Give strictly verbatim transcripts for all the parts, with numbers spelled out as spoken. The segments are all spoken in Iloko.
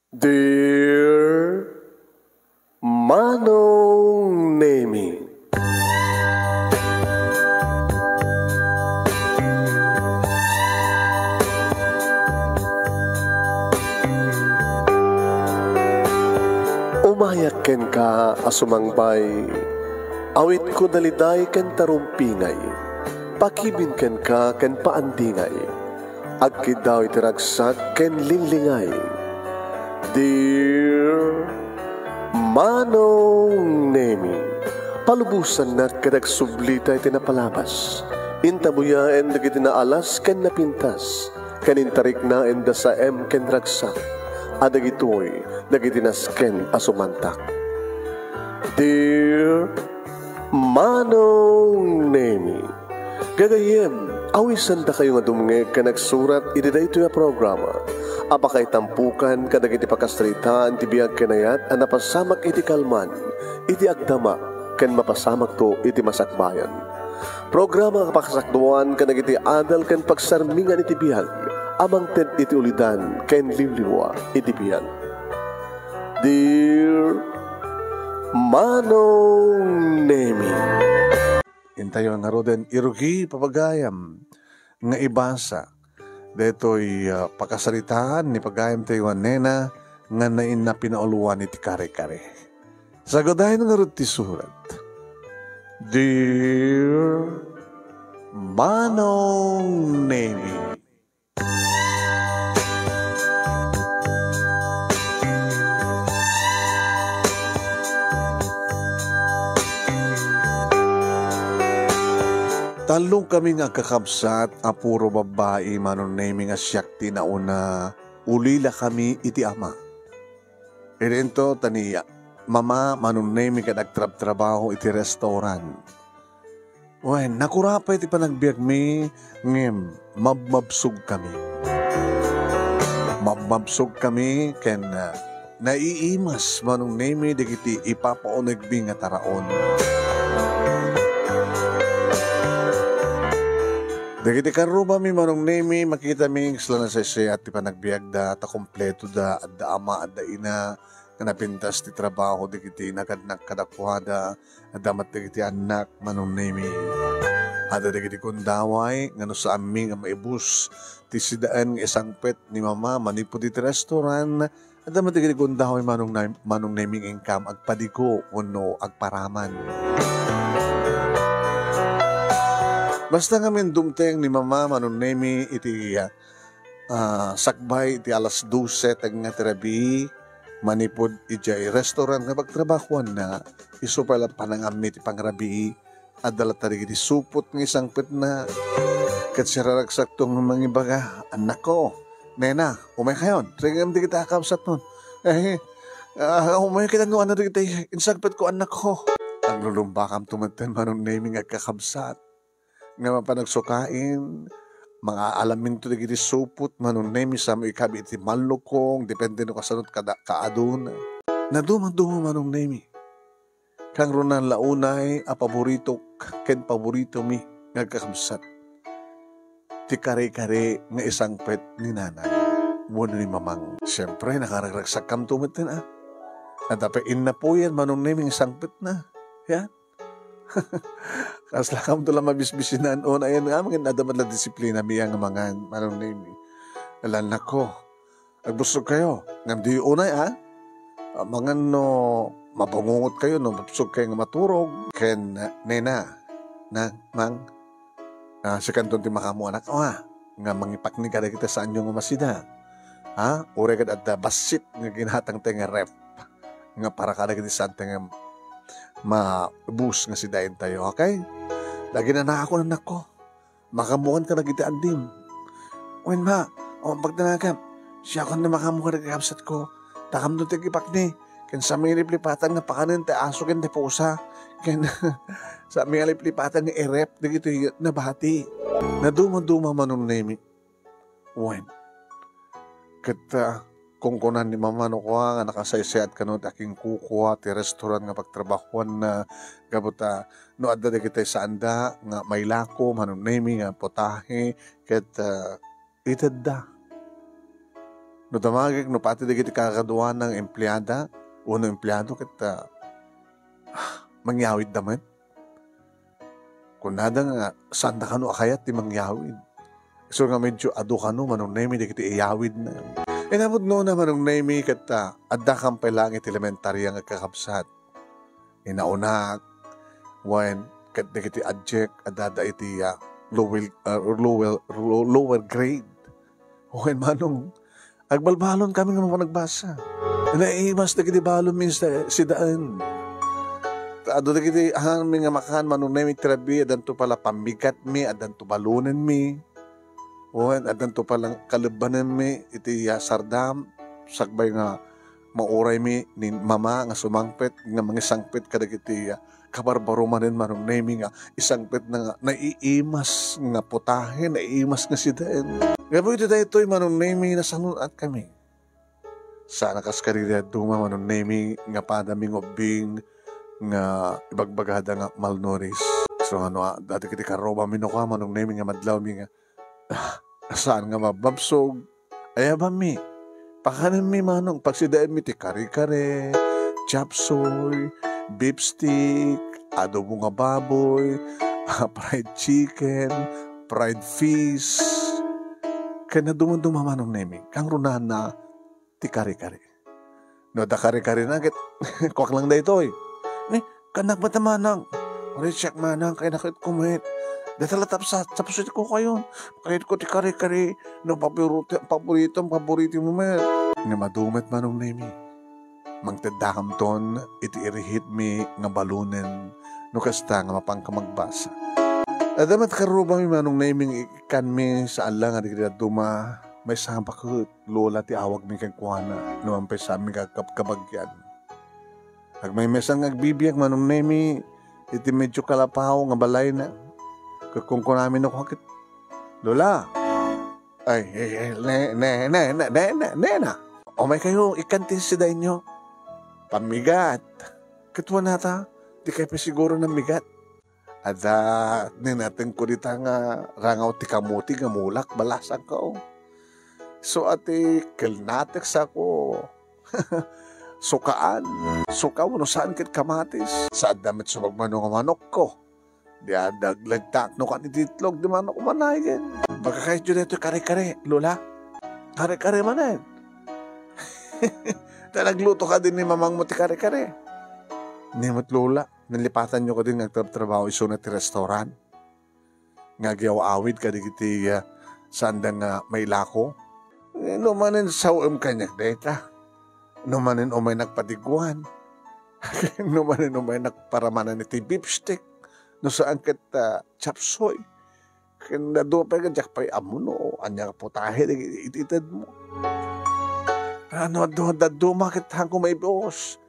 Dear Manong Nemi. Umayak kenka a sumangbay, awitko daliday ken tarumpingay, pakibin kenka ken paandingay. Agkiddaw iti ragsak ken linglingay. Dear Manong Nemi, palubosannak ket agsublita iti napalabas. Intabuyaen dagiti naalas ken napintas, ken intariknaen da saem ken ragsak, a dagitoy dagiti nasken a sumantak. Dear Manong Nemi, gagayyem, awisandakayo nga dumngeg ken agsurat iti daytoy a programa a pakaitampukan kadagiti pakasaritaan ti biag ken ayat a napasamak iti kalman, iti agdama, ken mapasamakto iti masakbayan. Programa nga pakasakduan kadagiti adal ken pagsarmingan iti biag a mangted iti ulidan ken liwliwa iti biag. Dear Manong Nemi. Intayo ngaruden, irugi, papagayam, nga ibasa daytoy, ah, pakasaritaan ni pagayamtayo a nena nga nainna pinauluan iti kare-kare. Sagudayen ngarud ti surat. Dear Manong Nemi. Tallo kami nga agkakabsat a puro babbai, Manong Nemi, nga siak ti nauna. Ulila kami iti ama. Idinto ta ni Mama, Manong Nemi, ket agtrabtrabaho iti restaurant. Wen, nakurapay ti panagbiagmi, ngem mabmabsog kami. Mabmabsog kami ken, ah, naiimas, Manong Nemi, dagiti ipapaunegmi nga taraon. Dagiti karrubami, Manong Nemi, makitami, kasla nasaysayat ti panagbiagda, ta kompletoda, adda ama, adda ina, nga napintas ti trabaho dagiti nagadnak kadakuada, adda met dagiti annak, Manong Nemi. Adda dagiti gundaway nga no saanmi nga maibus ti sidaen nga isangpet ni Mama manipud iti restaurant, adda met dagiti gundaway, Manong Nay-, Manong Nemi, nga inkam agpadigo wenno agparaman. Basta ngamin dumteng ni Mama, Manong Nemi, iti, ah, sakbay iti alas dose tengnga ti rabii, manipud idiay restaurant nga pagtrabahoanna, isu pay la panangammi ti pangrabii, adda latta dagiti supot nga isangpetna. Ket siraragsakto nga mangibaga, "Annakko, nena, umaykayon, sirikam dagiti kakabsatmon. Eh, ah, umay kita no ania dagiti insangpetko, annakko." Aglulumbakamto metten, Manong Nemi, nga agkakabsat. Nga mapan agsukaen, mangaalaminto dagiti supot, Manong Nemi, samo ikabi iti mallukong, depende no kasano kada kaaduna. Nadumaduma, Manong Nemi. Kangruna la unay a paboritok ken paboritomi nga agkakabsat ti kare-kare nga isangpet ni Nanang wenno ni Mamang. Siempre, nakaragragsakkamto metten, a. Adda pay innapuyan, Manong Nemi, nga isangpetna. Yan. Kasla kamto la mabisbisinan. Unayen nga amin, adda met la disiplinami nga mangan, Manong Nemi. Ala, nako. Agbusog kayo. Ngem di unay, a? Ah, mangan no mabungungot kayo, no mabsog kayo nga maturog. Ken, nena, na, mang, ah, sikanton ti makaammo, anak, a, nga mangipakni kadagiti saanyo nga masida. Ha? Uray ket adda bassit nga ginatangta nga ref nga para kadagiti saanta nga maibus nga sidaentayo, okay? Dagiti nanakon, annakko. Makaammokan kadagiti addim. Wen, ma, awan pagdanagam. Siakon ti makaammo kadagiti kabsatko. Takamto ti agipakni. Ken sa maliplipatan nga pakanen ti aso ken ti pusa. Ken sa maliplipatan nga irep dagitoy nabati. Nadumaduma, Manong Nemi. Wen. Ket, ah, kunkunan ni Mama no kua nga nakasaysayat kano ti akinkukua ti restaurant nga pagtrabahoanna, gapu ta no adda dagiti saanda nga mailako, Manong Nemi, nga putahe, ket, ah, itedda. No damagek, no pati dagiti kakaduana nga empleada wenno empleado ket, ah, mangyawidda met. Kunada nga, saanda kano a kayat ti mangyawid. Isu nga medio adu kano, Manong Nemi, dagiti iyawidna. Inapudnona, Manong Nemi, ket, ah, addakam pay laeng iti elementaria nga kakabsat. Ni naunak, wen ket dagiti adiak a addada iti, ah, lower, ah, lower, lo-, lower grade. Wen, Manong, agbalbalon kami nga mapan agbasa. Naimas dagiti balonmi sa sidaen. Adu dagiti ahanmi nga makan, Manong Nemi, iti rabii, addanto pay la pammigatmi, addanto balonenmi. Wen, addanto pay la kalebbanenmi iti, ah, sardam, sakbay nga mauraymi ni Mama nga sumangpet, nga mangisangpet kadagiti, ah, kabarbarumanen, Manong Nemi, nga isangpetna nga naiimas nga putahe, naiimas nga sidaen. Gapu iti daytoy, Manong Nemi, nasanun-atkami. Saan a kas kadagiti dadduma, Manong Nemi, nga padami nga ubbing nga ibagbagada nga malnourished. So, ano, ah, dagiti karrubami no kua, Manong Nemi, nga madlawmi nga, ah, saan nga mababsog. Ayabami. Pakanenmi, Manong, pagsidaenmi ti kare-kare, chop suey, beef stick, adobo nga baboy, fried chicken, fried fish. Ken nadumaduma, Manong Nemi, kangrunana ti kare-kare. No adda kare-karena ket kuak lang daytoy. Ni, kanak met a, Manang. Richard, Manang, kayatko met. Dayta la tapsa, tapsutko kayon. Kayatko ti kare-kare. No, paborito, paborito, paborito mo met. Ngem adu met, Manong Nemi. Mangteddakamton iti irihitmi nga balonen no kasta nga mapanka magbasa. Adda met karrubami, Manong Nemi, nga ikkanmi sa alla nga dagiti dadduma, maysa nga baket. Lola ti awagmi kenkuana, no man pay saanmi nga agkabkabagyan. Agmaymaysan nga agbibiag, Manong Nemi, iti medio kalapaw nga balayna. Ket kunkunami no kuan ket, "Lola!" "Ay, ay, ay, ne, ne, ne, ne, ne, ne, nena! Umaykayo, ikkan ti sidaenyo." "Pammigat." "Ket kunata, dikay pay siguro nammigat." Adda ninatengko dita nga rangaw ti kamuti nga mulak, balasangko. So, ati, kelnatek sako. Sukaan. Suka wenno saan ket kamatis. Sa adda met sumagmamano nga manokko. Di adda aglegtak no kan iti itlog ti manok manaygen. Baga kayatyo daytoy kare-kare, Lola. Kare-kare manen. Ta nagluto kadi ni mamangmo ti kare-kare. Ni met, Lola. Nalipatanyo kadi nga agtrabtrabaho isuna ti restaurant nga agyaw-awid kadagiti, ah, saanda nga mailako. Eh, no manen saw-em kaniak dayta. No manen umaynak padigwan. No manen umaynak paramanan iti beef stick. No saan ket, ah, chop suey. Ken adu pay nga diak pay ammo no ania nga putahe dagiti it-itedmo. Ano, adu, dadduma ket haanko maibius.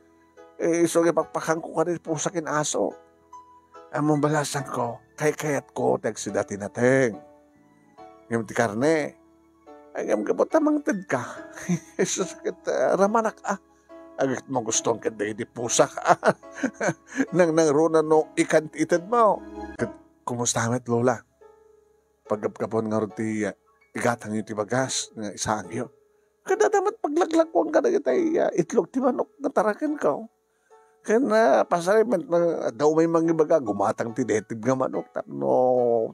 Eh, isu nga ipakpakanko kadi pusa ken aso. Ammom, balasangko, kaykayatko ti agsida ti nateng. Ngem ti karne, ay, ngem gapu ta mangtedka. Isu ket, ah, ramanak, ah. Agik magustuhan ket dagiti pusak, ah. Nangnangruna no ikan ti itedmo. Ket kumusta met, Lola? Paggapgapon ngarud ti, ah, igatangyo ti bagas nga isaangyo. Ket adda met paglaglakuan kadagiti, ah, itlog ti manok nga tarakenko. Ken, ah, pasarem met, ah, adda umay mangibaga, gumatang ti detib nga manok tapno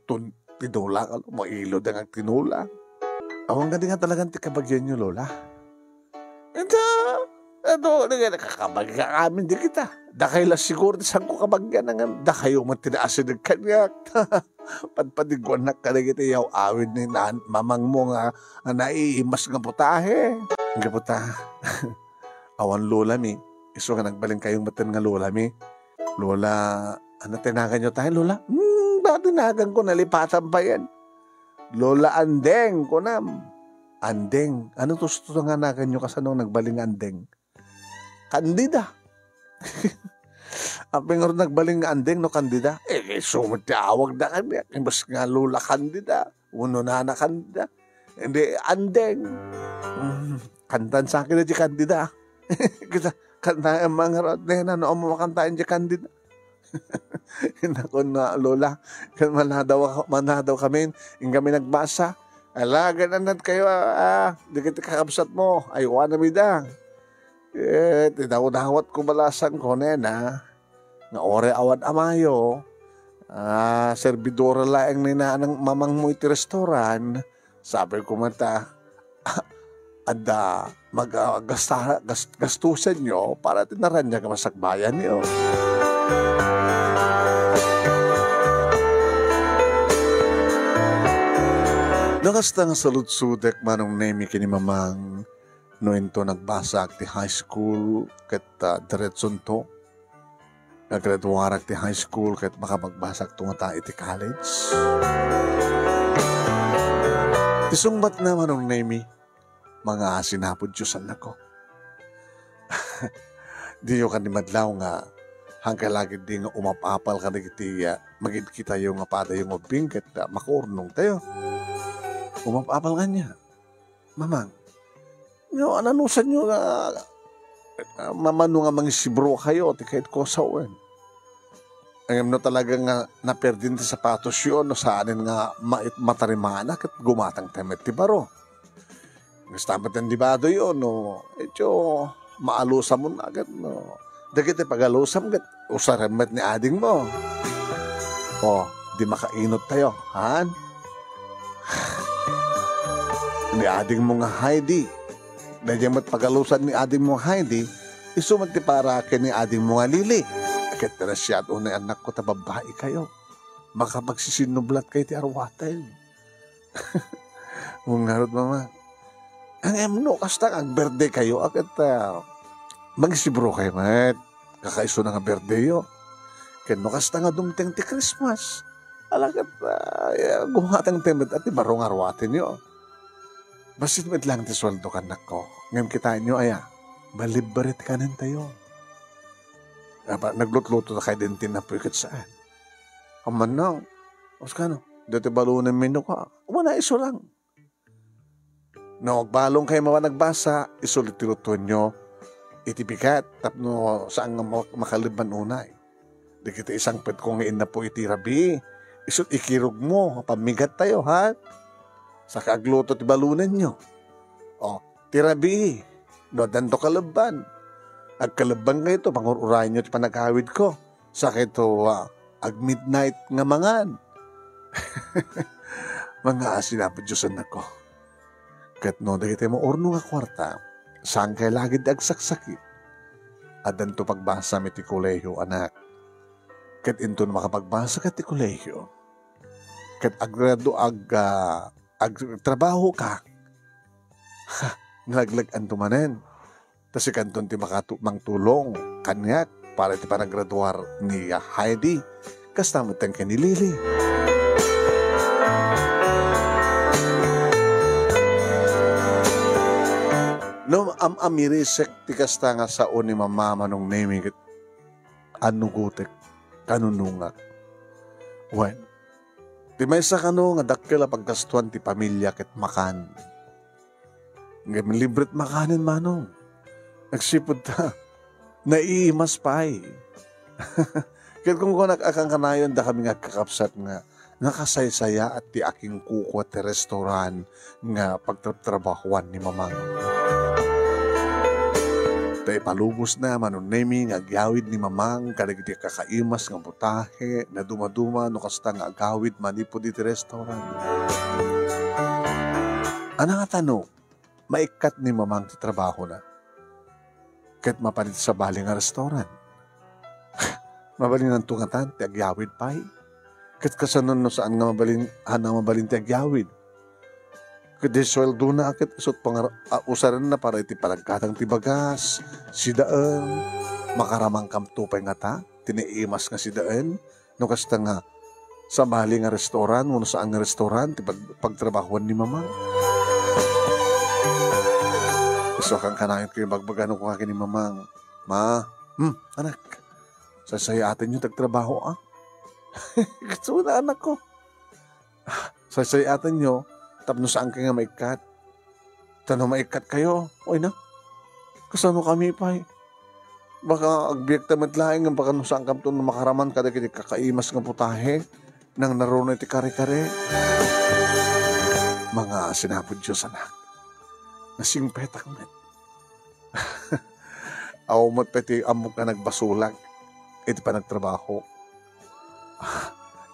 tun-, tinula, mailo da nga agtinula. Awan kadi nga talagan ti kabagianyo, Lola? Ita, adu, di kay nakakabagga amin di kita. Dakay la siguro ti sanko kabagian nga, dakayo met ti naasideg kaniak. Padpadiguannak kadagiti yaw-awid ni nan-, mamangmo nga, nga naiimas nga putahe. Nga puta. Awan lolami. Isu nga nagbalin kayo metten nga lolami. Lola, ano tinagan nyo tayo, Lola? Hmm, dati nagan ko, nalipatan pa yan. Lola Andeng, kunam. Andeng. Ano to, to nga nagan nyo kasano nagbalin nga Andeng? Candida. Apay ngarud nagbalin nga Andeng no Candida? Eh, isu met ti awagda kaniak. Imbes nga Lola Candida, wenno Nana Candida. Hindi, Andeng. Mm, kantan sa akin di Candida. Kita, kantaen man ngarud, nena, no, amo makantaen di Candida. Nakon nga, Lola, kan manadaw, manadaw kami, ing kami nagbasa, Ala, gananat kayo, ah, dagiti kakabsatmo, aywanam ida. Eh, ti dawdawatko balasan ko, nena, nga uray awan a mayo, ah, servidora laeng ni nanang mamangmo iti restoran, sabi ko man ta, adda mag-, ah, gasta-, gas-, gastusenyo para ti naraniag a masakbayanyo. No kasta nga saludsodek, Manong Nemi, ken ni Mamang, no inton nagbasaak ti high school ket, ah, diretsonto, nagraduarak ti high school ket makapagbasaakto ngata iti college. Ti sungbatna, Manong Nemi, mangaasinapod Dios, annakko. Diyo kadi madlaw nga, haankayo la ketdi nga umap-apal kadagiti, ah, magidkitayo nga padayo nga ubbing ket, ah, makaurnongtayo. Umap-apal kaniak. Mamang, no, ananusanyo nga, ah, mamano nga mangisibro kayo, ti kayatko a sawen. Ngem no talaga nga naperdin ti sapatosyo, no saanen nga mait-, matarimana, ket gumatangtayo met ti baro. Kasta met ti badoyo, no, etyo maalusamon agad, no. Dagiti pagalusam ket usarem met ni adingmo. O, di makainot tayo, han? Ni adingmo nga Heidi. Daydiay met pagalusan ni adingmo nga Heidi, isu met ti para ken ni adingmo nga Lily. Ket ti nasiat unay annakko ta babbai kayo. Makapagsisinnublat kayo ti arwaten. Ngarud, Mama. Ngem no kasta nga ag-birthday kayo, a ket, ah, mangisibro kayo met. Kakaisuna nga birthday yo. Ken no kasta nga dumteng ti Christmas, ala ket, ah, gumatangtayo met a ti baro nga arwatenyo. Bassit met laeng ti sueldo, kannakko. Ngem kitaenyo aya, malibre ti kanentayo. Apa, naglutluto ta kay din tinapoy ket saan. Amannang, uskano, dati balonen menu ka. Wala, isu lang. No, agbalong kayo mapan agbasa, isu ti lutuenyo iti bigat tapno saan nga ma-, makalebban unay. Dagiti isangpetko nga innapo iti rabii, isu ti ikirugmo, pammigat tayo, ha? Saka agluto ti balonenyo. O, ti rabii, no, addanto kalebban. Agkalebban kayo to, pangur-urayenyo ti panagawidko. Sakayto, ah, ag-midnight nga mangan. Mangaasinapod Dios, annakko. Ket no dagiti maurno nga kuarta, saan kayo la ketdi agsaksakit. Addanto pagbasam iti kolehio, anak. Ket inton makapagbasa ka ti kolehio, ket agradu-, ag-, ah, agtrabaho ka, ha, nalaglag-anto manen. Ta sikanton ti makatu-, mangtulong kaniak para iti panagraduar ni Heidi, kasta met ken ni Lily. No, am-amirisek ti kasta nga sao ni Mama, Manong Nemi, ket anugotek, kanunongak. Wen, ti maysa kano nga dakkel a paggastuan ti pamilia ket makan. Ngem libret makanen, Manong. Agsipud ta, naiimas pay. Ket kunkunak a kankanayon dakami nga agkakabsat nga nakasaysayaat ti akinkukua ti restoran nga pagtrabtrabahuan ni Mamang. Ta ipalubosna, Manong Nemi, nga agyawid ni Mamang kadagiti kakaimas nga putahe, nadumaduma no kasta nga agawid manipud iti restoran. Ania ngata no maikkat ni Mamang ti trabahona ket mapan iti sabali nga restoran? Mabalinanto ngatan ti agyawid pay? Ket kasano no saan nga mabalin, a, nga mabalin ti agyawid? Ket di sueldona ket isut' pangar-, a, usarenna para iti panaggatang ti bagas, sidaen, makaramankam to pay ngata ti naiimas nga sidaen? No kasta nga, sabali nga restoran wenno saan nga restoran ti pag-, pagtrabahuan ni Mamang? Isu a kankanayon ti ibagbaga no kunana ken ni Mamang, "Ma, hmm, anak, saysayaatenyo ti agtrabaho, a?" Ket suna, anakko. "Saysayaatenyo tapno saan kayo nga maikkat. Ta no maikkat kayo, oy na, kasano kami pay? Baka agbiagta met laeng nga baka no saan kamto nga makaraman kadagiti kakaimas nga putahe, nangnaruna iti kare-kare." Manga sinapudiyo, anak. Nasingpetak met. Awan met pay ti ammok nga nagbasolak iti panagtrabaho.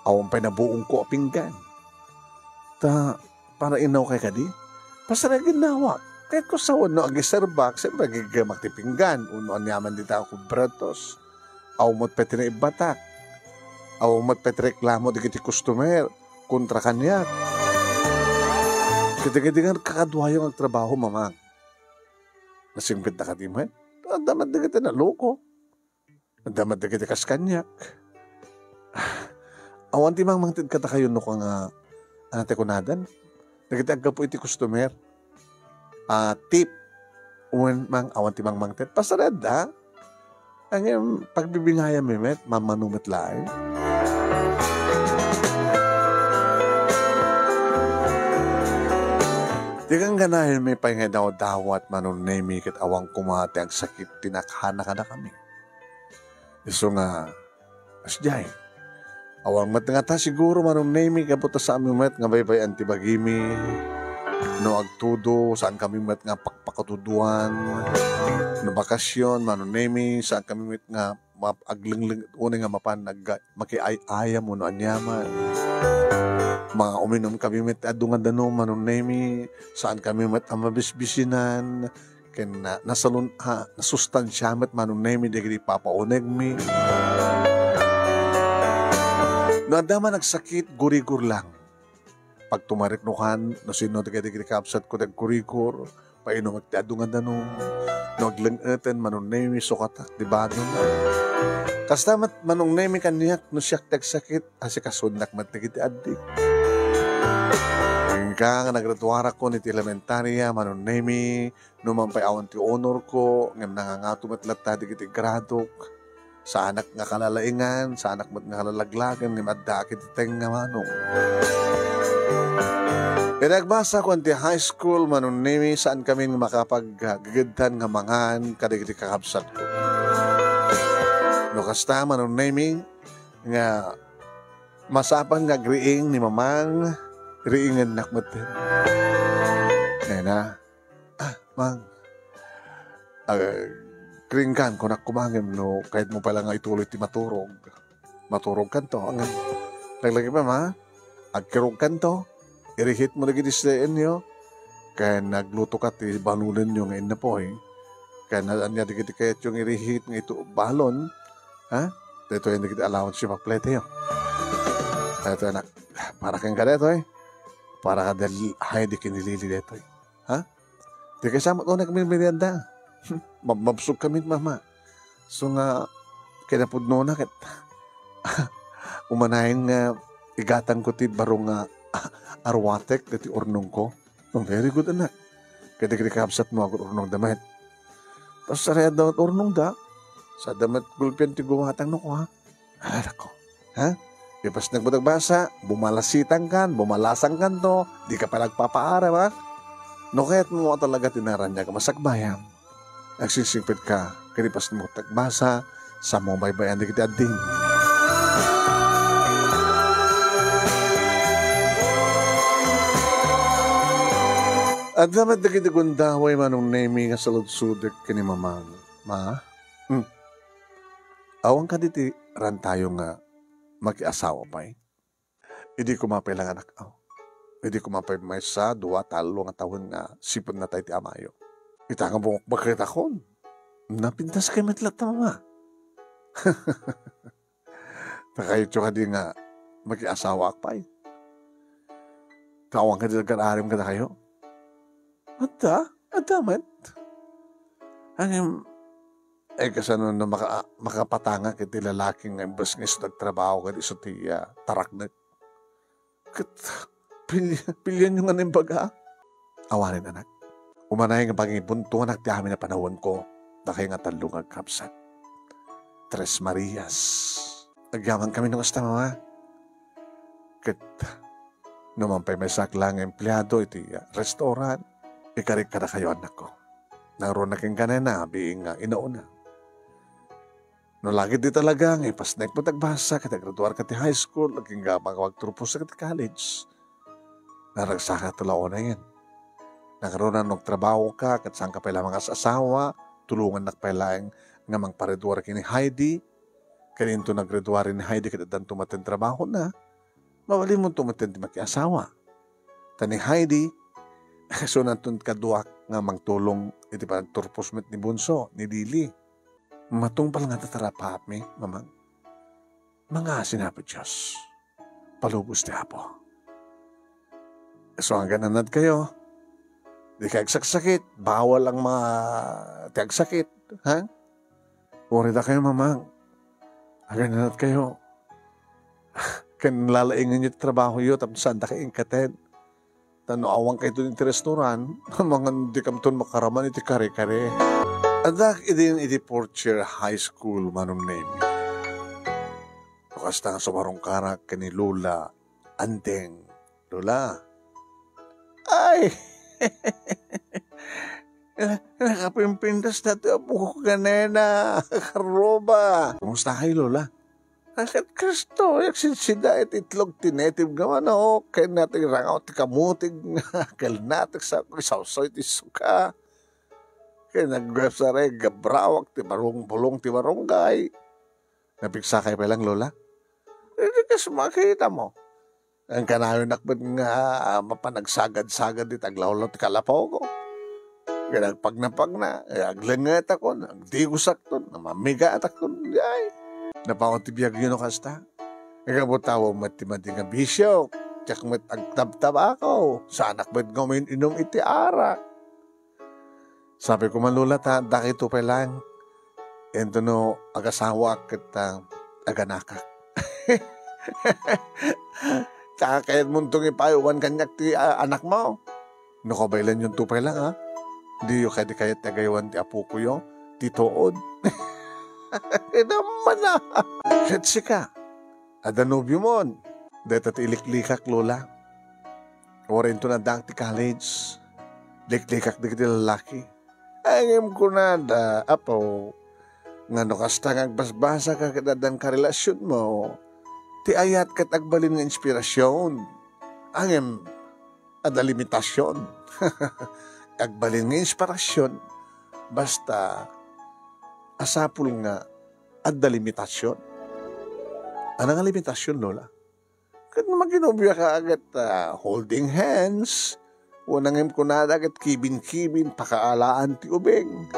Awan pay nabuongko a pinggan. Ta, para inawkay kadi? Pasaragin nawak. Ket kung sawen no agiserbak, siyempre, agigemak ti pinggan, wenno aniaman dita a kubretos. Awan met pay ti naibbatak. Awan met pay ti reklamo dagiti customer kontra kaniak. Ket dagiti nga kakaduayo nga agtrabaho, Mamang. Nasingpetda kadi met? Adda met dagiti naloko. Adda met dagiti kas kaniak. Awan ti mangmangted kadakayo no kua nga, ano ti kunadan? Dagiti aggapu iti customer. Ah, tip. Wen, Mang, awan ti mangmangted. Pasarada. Ngem, pagbibingayan mi met, mamano met laeng. Ti gangganayonmi pay nga idawdawat, Manong Nemi, ket awan koma ti agsakit ti nakana kadakami. Isu nga, kasdiay. Awan met ngata siguro, Manong Nemi, gapu ta saanmi met nga baybay-an ti bagimi. No agtudo, saankami met nga pakpakatudoan. No bakasyon, Manong Nemi, saankami met nga map-, aglengleng, unay nga mapan nagga-, makiay-ayam wenno aniaman. Mga uminumkami met adu nga danum, Manong Nemi, saankami met a mabisbisinan. Ken na-, nasalun-, ha, nasustansia met, Manong Nemi, dagiti papaunegmi. No adda man agsakit, gurigor lang. Pagtumarik no kan, no sino dagiti, dagiti kabsatko ti aggurigor, painumek ti adu nga danum, no agleng-eten, Manong Nemi, sukatak ti badon. Kasta met, Manong Nemi, kaniak, no siak ti agsakit, asikasuennak met dagiti addik. Inka nga naggraduarakon iti elementaria, Manong Nemi, no man pay awan ti honorko, ngem nangangato met latta dagiti gradok. Saanak nga kalalaingan, saanak met nga kalalaglagan, ngem addaak iti tengnga, Manong. Iti agbasakon ti high school, Manong Nemi, saankami nga makapaggegeddan nga mangan kadagiti kakabsatko. No kasta, Manong Nemi, nga masapan nga agriing ni Mamang, riingennak metten. Nena, "Ah, Mang, agriingkan, kunak koma ngem no kayatmo pay la nga ituloy ti maturog. Maturogkanto." Ngem, laglagipen, Ma, agkirogkanto. Irihitmo dagiti seenyo. Ken aglutoka ti balonenyo nga innapoy. Ken ania dagiti kayatyo nga irihit nga ito balon? Ha? Daytoy dagiti allowance-yo, paplete-yo. Daytoy, anak. Para kenka daytoy. Para kadal-, hay di kinilili daytoy. Ha? Di kaysa met unay kami merienda. Mab-, mabsog kami, Mama. So nga, kinapudnona ket umanayen nga igatangko ti baro nga arwatek iti urnongko. Oh, very good, anak. Kadagiti kabsatmo, agur-urnongda met. Tapos, saray adda met urnongda, sa adda met gulpian ti gumatang no kua. Anak ko, ha? Ipasnek met agbasa, bumalasitangkan, bumalasangkanto, di ka pa nagpapaaram, ha? No kayatmo talaga ti naraniag a masakbayam, agsingsingpetka, ket ipasnek met agbasa, sa mo baybay-an dagiti adding. Adda met dagiti gundaway, Manong Nemi, nga saludsodek ken ni Mamang. Ma? Hmm. Awan kadi ti rantayo nga makiasawa pay? Idi koma pay la nga anak, aw. Idi koma pay maysa, dua, tallo nga tawen nga sipud natay ti amayo. Ita nga bumukbak ket akon. Napintas kay met latta, Mama. Ta kayatyo kadi nga makiasawaak pay? Ta awan kadi agar-aram kadakayo? Adda, adda met. Ngem, eh, kasano no maka-, makapatangak iti lalaki nga imbes nga isu nagtrabaho ket isu ti, ah, taraknek? Ket pili-, pilianyo nga naimbag, a? Awanen, anak. Umanay nga pangibuntuanak ti amin a panawenko, dakay nga tallo nga agkabsat. Tres Marias. Agyamankami no kasta, Mama. Ket no man pay maysaak la nga empleado iti restaurant, ikarik kadakayo, annakko. Nangruna kenka, nena, biing nga inauna. No lagid di talaga nga ipasnek met agbasa ket agraduarka ti high school, agingga nga agturposka ti college, Naragsakak ti laonen. Nangruna no agtrabahoka, ket saanka pay la mangas-asawa, tulongannak pay laeng nga mangpareduar ken ni Heidi. Ken inton nagreduar ni Heidi ket addanto met ti trabahona, mabalinmonto met ti makiasawa. Ta ni Heidi, isunanto ti kaduak nga mangtulong iti panagturpos met ni Bunso, ni Lily. Matungpal nga tatarapami, Mamang. Mangngaasin Apo Dios. Palubos ti Apo. So, agananadkayo. Dika agsaksakit. Bawal ang mga ti agsakit. Ha? Uray dakayo, Mamang. Agananadkayo. Ken lalaingenyo ti trabahoyo tapno saandakayo inkaten. Ta no awankayto iti restoran, mangan dikamton makaraman iti kare-kare. Addak idin iti fourth year high school, Manong Nemi. No kasta nga sumarungkarak ken ni Lola Andeng, Lola. Ay! Nakapimpintas datoy apok kanenka, Karuba. Kumusta kayo, Lola? Ay, ket Kristo, agsidsida iti itlog ti native nga manok, ken nati rangaw ti kamutig, ken nati sa-, sawsaw ti suka. Ken nagwebsarek, gabrawak ti barong-, bulong ti barangay. Napigsakay pay lang, Lola? Idi kas makita mo. Ang kanayon nak met nga, ah, mapanagsagad-sagad iti aglawlaw ti kalapaw ko. Ket agpagna-pagna, eh, aglengetakon, agdigusakton, mamigatakon, ay. Napaon ti biag yo no kasta. Ikabutaw met ti madi nga bisio, diak met agtabtabako, saanak met nga umin-inum iti arak. Sabi ko man, Lola, ta dakayto pay lang. Ento no agasawaak ket, ah, aganakak. Kakayatmonto nga ipaaywan kaniak ti, ah, anakmo. No kabaylenyonto pay lang, ha? Diyo kadi kayat ti agaywan ti apokoyo, ti tuod. Inamana. Ket sika, adda nobiomon. Dayta ti iliklikak, Lola. Uray inton addaak ti college, liklikak dagiti lalaki. Ngem kunada, Apo, nga no kasta nga agbasbasaka ket addan karelasionmo, ti ayat ket agbalin nga inspirasyon. Ngem adda limitasion. Agbalin nga inspirasyon, basta asapul nga adda limitasion. Ano nga limitasion, Lola? Ket no maginobioka ket, ah, holding hands, wenno ngem kunada ket kibin-kibin, pakaalaan ti ubing.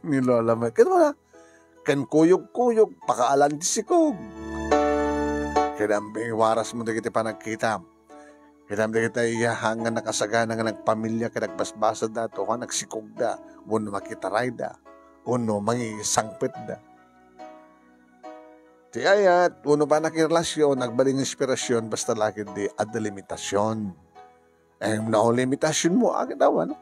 Ni Lola met. Ket wala, ken kuyog-kuyog, pakaalaan ti sikog. Ket amping iwarasmo dagiti panagkitam. Ket amping dagiti iyahang nga nakasagana nga nagpamilia ket agbasbasada, tuha nagsikogda, wenno makitarayda, wenno mangisangpetda. Ti ayat, wenno panagirelasion, agbalin nga inspirasyon, basta la ketdi adda limitasion. Ngem no limitasionmo, agid awan.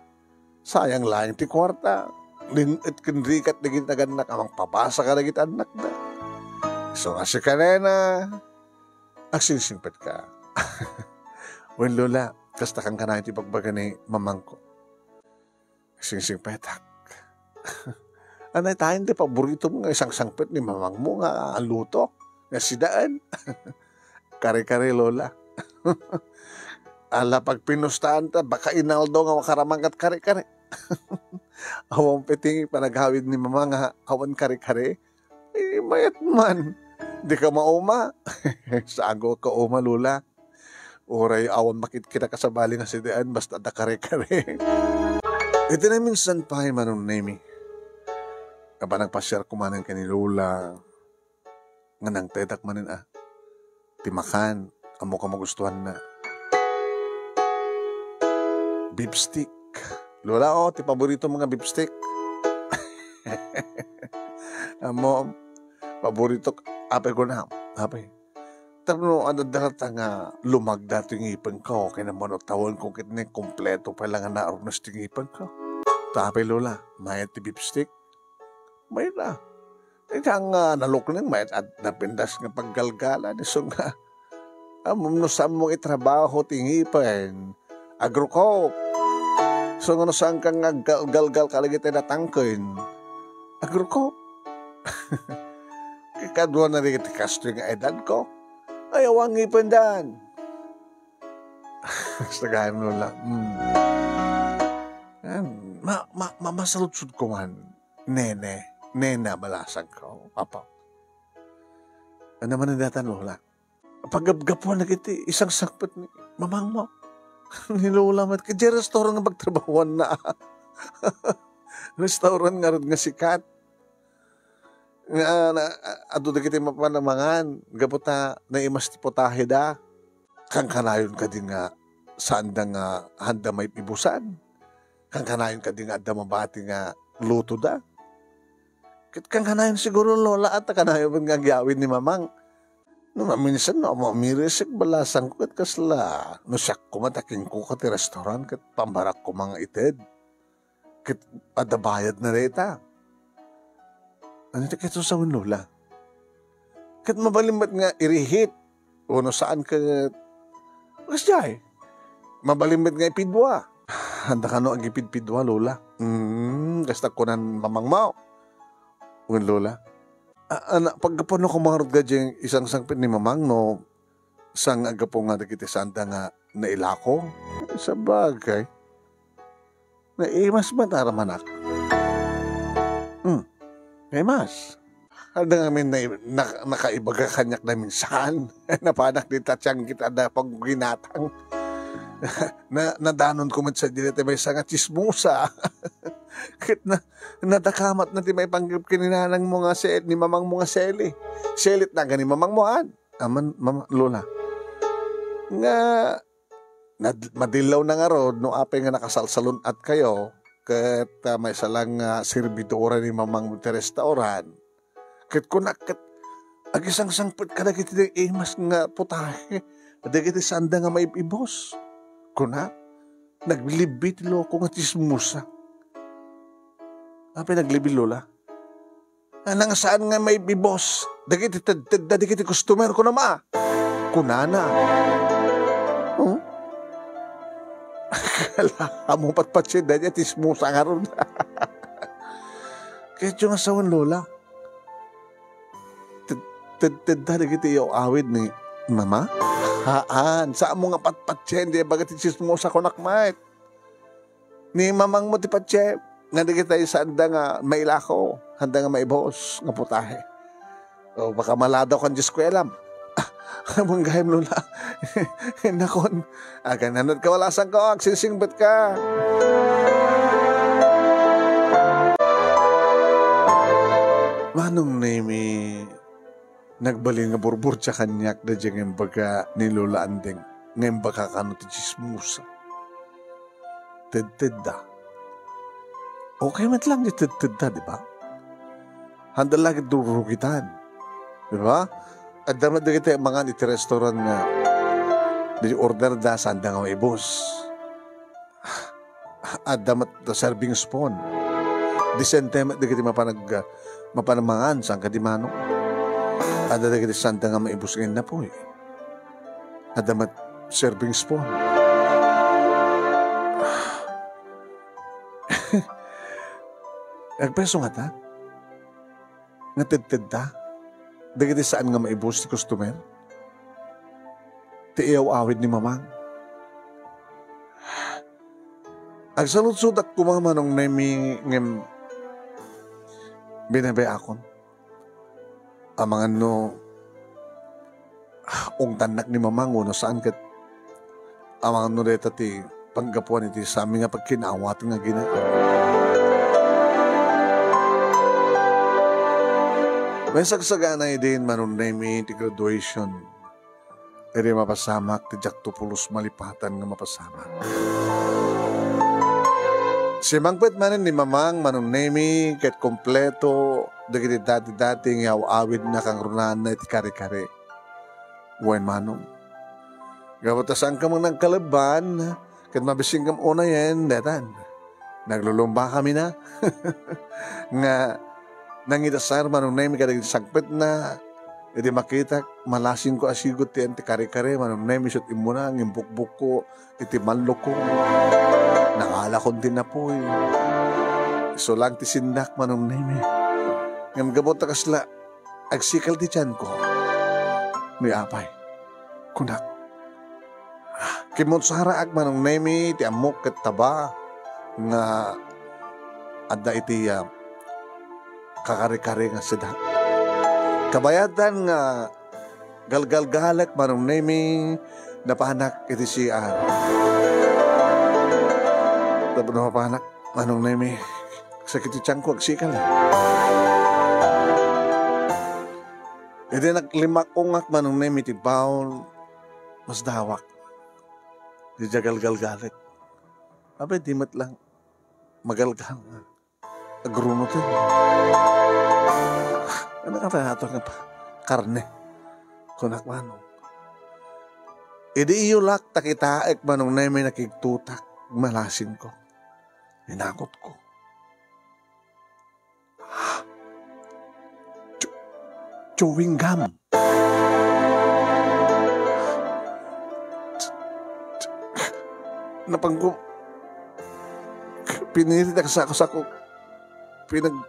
Sayang laeng ti kuarta. Lin-et ken rigat dagiti nagannak a mangpabasa kadagiti annakda. Isu nga sika, nena, agsingsingpetka. Wen, Lola, kasta kankanayon ti ibagbaga ni mamangko. Singsingpetak. Anay tayen ti paboritom nga isangsangpet ni mamangmo nga aluto? Nga sidaen? Kare-kare, Lola. Ala, pagpinustaanta, baka inaldo nga makaraman kat kare-kare. Awan pay ti panaghawid ni Mama nga awan kare-kare. Eh, mayat man. Di ka mauma. Sago ka uma, Lola. Uray awan makitkita kasabali nga sidaen, basta adda kare-kare. Iti naminsan pay, Manong Nemi, a panagpasiarko manen ken ni Lola, nga nangtedak manen a ti makan, ammo ka magustuhanna. Beef stick. Lola, oh, ti paboritom nga beef stick. Ammo, paboritok, apay ko na, apay. Tapno adda dayta nga lumagda ti ngipengko, ken ammon tawenko ket ni kompleto pay la nga naarnos ti ngipengko. Ta apay, Lola, mayat ti beef stick? Mayat a. Ita nga nalukneng mayat a napintas nga paggalgala, isu nga ammom no saanmo nga itrabaho ti ngipen, agrukop. Isu nga no saanka nga aggalgal kadagiti natangken, agrukop. Kadua na dagiti kastoy nga edadko. Ay, awan ngipendan. Kasta gayam, Lola. Hmm. Ayan, ma-, ma-, ma-, masaludsod ko man, nene, nena, balasangko, papa. Ano man ang datan, Lola? Paggapgapuan na kiti, isang sakpet ni mamangmo. Ni Lola met, kiti restaurant nga pagtrabahuan na. Restaurant nga rud nga sikat. Nga, na, adu dagiti mapan a mangan, gapu ta naimas ti putahe da. Kankanayon kadi nga saan da nga handa maib-ibusan? Kankanayon kadi nga adda mabati nga luto da? Ket kankanayon siguro, Lola, at kanayon nga agyawid ni Mamang. No maminsan, no, mamirisik, balasangko, ket kasla, no siak koma ta kinkuka ti restaurant, ket pambarak koma nga ited. Ket adda bayad na dayta. Ano ti ket sawen, Lola? Ket mabalin met nga irihit, wenno saan ket, kasdiay. Mabalin met nga ipidua. Handa kano agipidpidua, Lola? Hmm, kasta kunan mamangmo. Wen, Lola. A-, ana, paggapuan no kumarot ka diay isang sangpet ni Mamang no sang aggapu nga dagiti sanda nga nailako? Sabagay. Naimas met aramanak. Hmm. Naimas. Adda ngamin na, na, nakaibaga kaniak na minsan. Napanak dita tiang kita da pagginatang. Na, nadanon ko met sa dili ti maysa nga chismosa. Ket na, nadakamat na ti maipanggep ken ni nanang mo nga Sel-, ni mamang mo nga Seli. Selit na gani mamang mo, an? Aman, mama, Lola. Nga, nad-, madillaw na ngarud no apay nga nakasalsalun-at kayo, ket, ah, maysa lang nga serbidora ni mamang mo ti restaurant. Ket kunak ket, agisangsangpet kadagiti imas nga putahe, dagiti sanda nga maib-ibos. Kuna, naglibbi ti loko nga chismosa. Apay naglibbi, Lola? Nanang saan nga maib-ibos dagiti tedtedda dagiti customer ko, ma? Kunana. Oh? Kala mo patpatien dayta chismosa ngarud. Kayatyo nga sawen, Lola. Ted-, tedtedda dagiti iyaw-awid ni Mama? Haan, saan mo nga patpatien, di baga ti chismosa kunak met. Ni mamang mo ti patiem, nga dagitay sanda nga mailako, sanda nga maibos, nga putahe. O, baka maladaw kan eskuelam. Ah, manggayam, Lola. Nakon, agananat ka, wala saan ka, agsingsingpet ka. Manong Nemi, nagbalin nga burburtia kaniak daydiay nga imbaga ni Lola Andeng, nga imbaga kano ti chismosa. Tedtedda. Okay met lang ti tedtedda, di ba? Handa la ket rurugitan. Di ba? Adda met dagiti mangan iti restaurant nga di order da, sanda nga maibos. Adda met serving spoon. Disente met dagiti mapanag-, mapanag mangan, saan kadi, Manong? Adda dagiti sanda nga maibos nga innapuy. Adda met serving spoon. Agpeso ngata? Nga tedtedda? Dagiti saan nga maibus ti customer? Ti iyaw-awid ni Mamang. Agsaludsodak koma, Manong Nemi, ngem binabayakon. Amangan no ungtannak ni Mamang wenno saan ket amangan no dayta ti paggapuan iti sami nga pagkinaawat nga gina-. Wen sagsagana idin, Manong Nemi, ti graduation. Idi mapasamak ti diakto pulos malipatan nga mapasamak. Simangpet manen ni Mamang, Manong Nemi, ket kompleto dagiti dati-dati nga aw-awidna kangrunaanna iti kare-kare. Wen, Manong, gapu ta saanka man nagkalebban, ket mabisinkam unayen, daytan. Naglulumbakami na. Nga nangidasar, Manong Nemi, kadagiti sangpetna. Idi makitak, malasinko a sigud ti anti kare-kare, Manong Nemi, isut' immuna, ngimbukbukko iti mallukong. Nangalakon ti napuy. Isu lang ti sindak, Manong Nemi. Ngem gapu ta kasla, agsikal ti tianko. Ni apay, kunak, Kimmutsaraak, Manong Nemi, ti ammok ket taba nga adda iti, ah, kakare-kare nga sida. Kabayatan nga galgalgalek, Manong Nemi, napanak iti C R. Tapno mapanak, Manong Nemi, sakit ti tiyanko, agsikal. Idi naglimmakungak, Manong Nemi, ti baon, masdawak. Diay galgalgalek. Apay, di met lang magalgal nga agrunoten. Ano ka tayo nga pa-, karne? Kunak, Manong. Idi iyulak, ta kitaek, Manong Nemi, nakigtutak. Malasinko. Inakotko. Chew-, chewing gum. Napangko, pinirit a kasako-sako. Pinag-,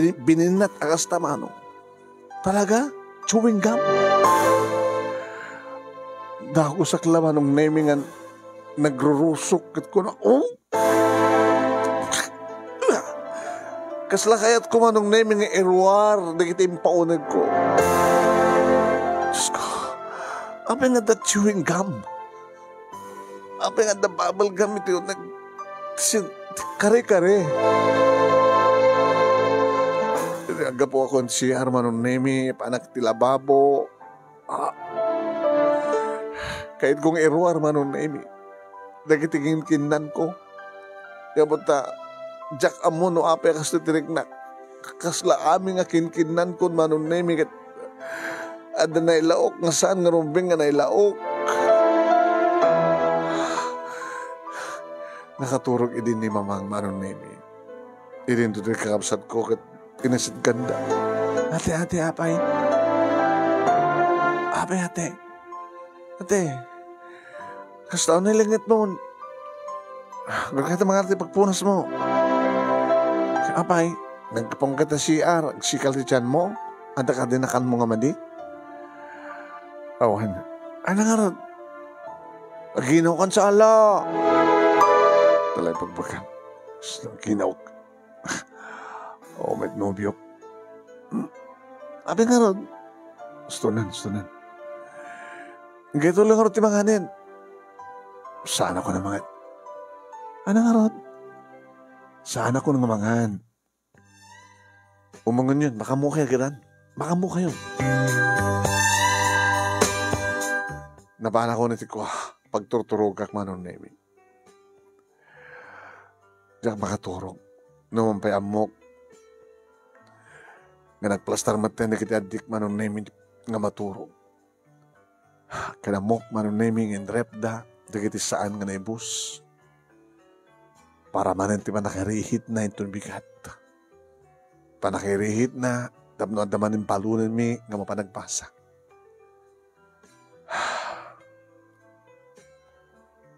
ini-, bininat a kasta, Manong. Talaga? Chewing gum? Dagusak la, Manong Nemi, nga nagrurusok ket kuna, "Oh!" Kasla kayatko, Manong Nemi, nga iruar dagiti impaunegko. Diyos ko, apay nga adda chewing gum? Apay nga adda bubble gum iti uneg? Sin-, kare-kare. Aggapuakon C R, Manong Nemi, panak ti lababo. Ah. Kayatko nga iruar, Manong Nemi, dagiti kinkinnanko. Ngem ta, diak ammo no apay a kastoy ti riknak. Kasla amin nga kinkinnankon, Manong Nemi, ket adda nailaok nga saan nga rumbeng nga nailaok. Nakaturog idi ni Mamang, Manong Nemi. Idi ditoy kakabsatko ket inisitkanda. "Ate, ate, apay? Apay, ate? Ate, kasta unay lengetmo? Agurayka ta mangarta ti pagpunasmo. Apay, naggapuka ita C R, agsikal ti tianmo? Adda kadi nakanmo nga madi?" Awan. Ania ngarud? Aginawkan sa ala. Talay pagbakan. Aginawk. O, met nobiok. Hmm. Apay ngarud? Ustonan, ustonan. Inkay tuloy ngarud ti manganen. Saanakon a mangan. Ania ngarud? Saanakon nga mangan. Umangenyon, makaammokayo, agiran. Makaammokayo. Napanakon iti kua, pagturturogak, Manong Nemi. Diak makaturog. Numan pay ammok nga nagplastar metten dagiti addik, Manong Nemi, nga maturog. Ken ammok, Manong Nemi, nga inrepda dagiti saan nga naibus para manen ti pannakairihitna inton bigat. Pannakairihitna tapno adda manen balonenmi nga mapan agbasa.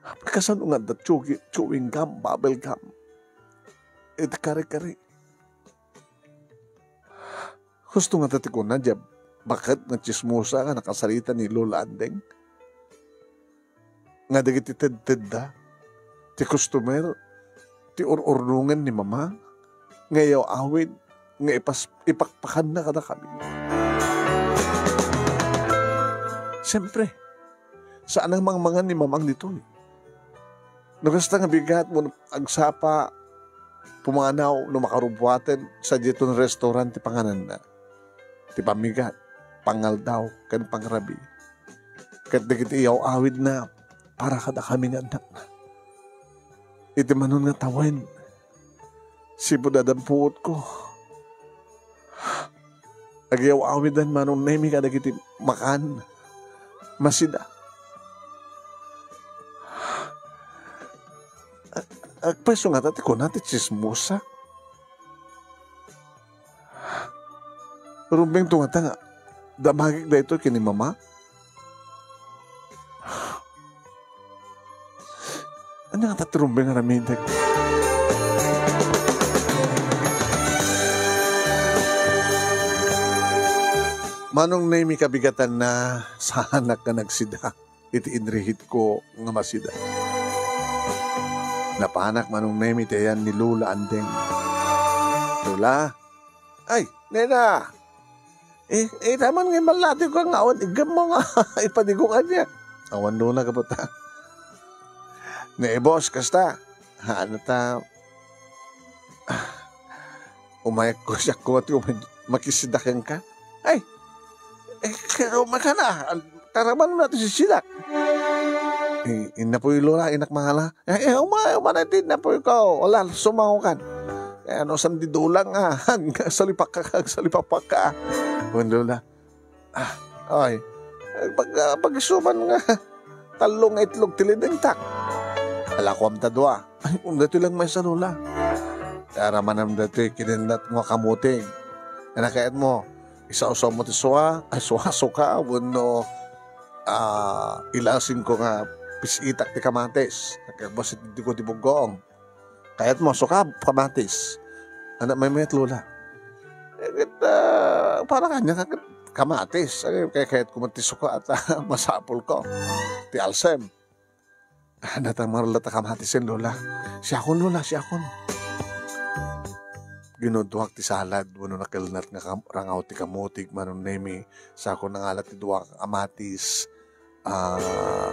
Apay, kasano nga adda chewing, chewing gum, bubble gum iti kare-kare? Husto ngata ti kuna diay baket nga tsismosa nga nakasarita ni Lola Andeng, nga dagiti tedtedda, ti customer, ti ur-urnongen ni Mama, nga iyaw-awid, nga ipas-, ipakpakanna kadakami. Siempre, saan a mangmangan ni Mamang ditoy. No kasta nga bigat, no agsapa, pumanaw, no makarubuaten, sadiay ton restaurant ti pangananna. Ti pammigat, pangaldaw, ken pangrabii. Ket dagiti iyaw-awidna para kadakami nga annakna. Iti manon nga tawen, sipud adda puotko. Agiyaw-awidan, Manong Nemi, kadagiti makan, masida. A-, agpayso ngata ti kuna ti tsismosa. Rumbengto ngata nga damagik daytoy ken ni Mama. Ania ngata ti rumbeng nga aramidek? Manong Nemi, kabigatanna, saanak nga nagsida. iti inrihitko nga masida. Napanak Manong Nemi ti ayan ni Lola Andeng. "Lola, ay, nena! Eh, eh, taman nga imallatiw ka nga awan iggemmo nga ipanigo kaniak." "Awan, Lola, gapu ta naibos kasta." "Ha, ano ta?" "Ah, umayakko, siakko ti umay-, makisida kenka." "Ay, eh, kaya umaykana, al-, taraman mo na ti sisidak." Eh, innapoy Lola, inak mangala. "Eh, eh, umay, umay, ti innapoyko. Wala, sumangokan." Eh, ano, san di dulang, ah, agsalipakka, agsalipakpakka, ah. Wen Lola, "Ah, ay, pag, ah, pag-isuman nga tallo nga itlog ti linengtak. Ala, kuam ta dua." "Ay, um, daytoy lang maysa, Lola." Ti aramanam daytoy kinennat nga kamuting. Ano kayat mo? Isawsaw mo ti suka, ay, suka, suka, wenno, ah, ilasin ko nga pis-itak ti kamatis. Kaya basta di ko ti buggoong. Kayat mo, suka, kamatis. Ano, may met, Lola? Eh, ket, ah, para kanya, ket kamatis. Ay, kay kayat ko man ti suka at, ah, masapul ko. Ti alsem. Ano ta marla ta kamatis yan, Lola? Siakon, Lola, siakon. Ginuduak ti salad, wenno nakelnat nga kam-, rangaw ti kamutig, Manong Nemi. Sako nangalat ti dua ka kamatis. Ah,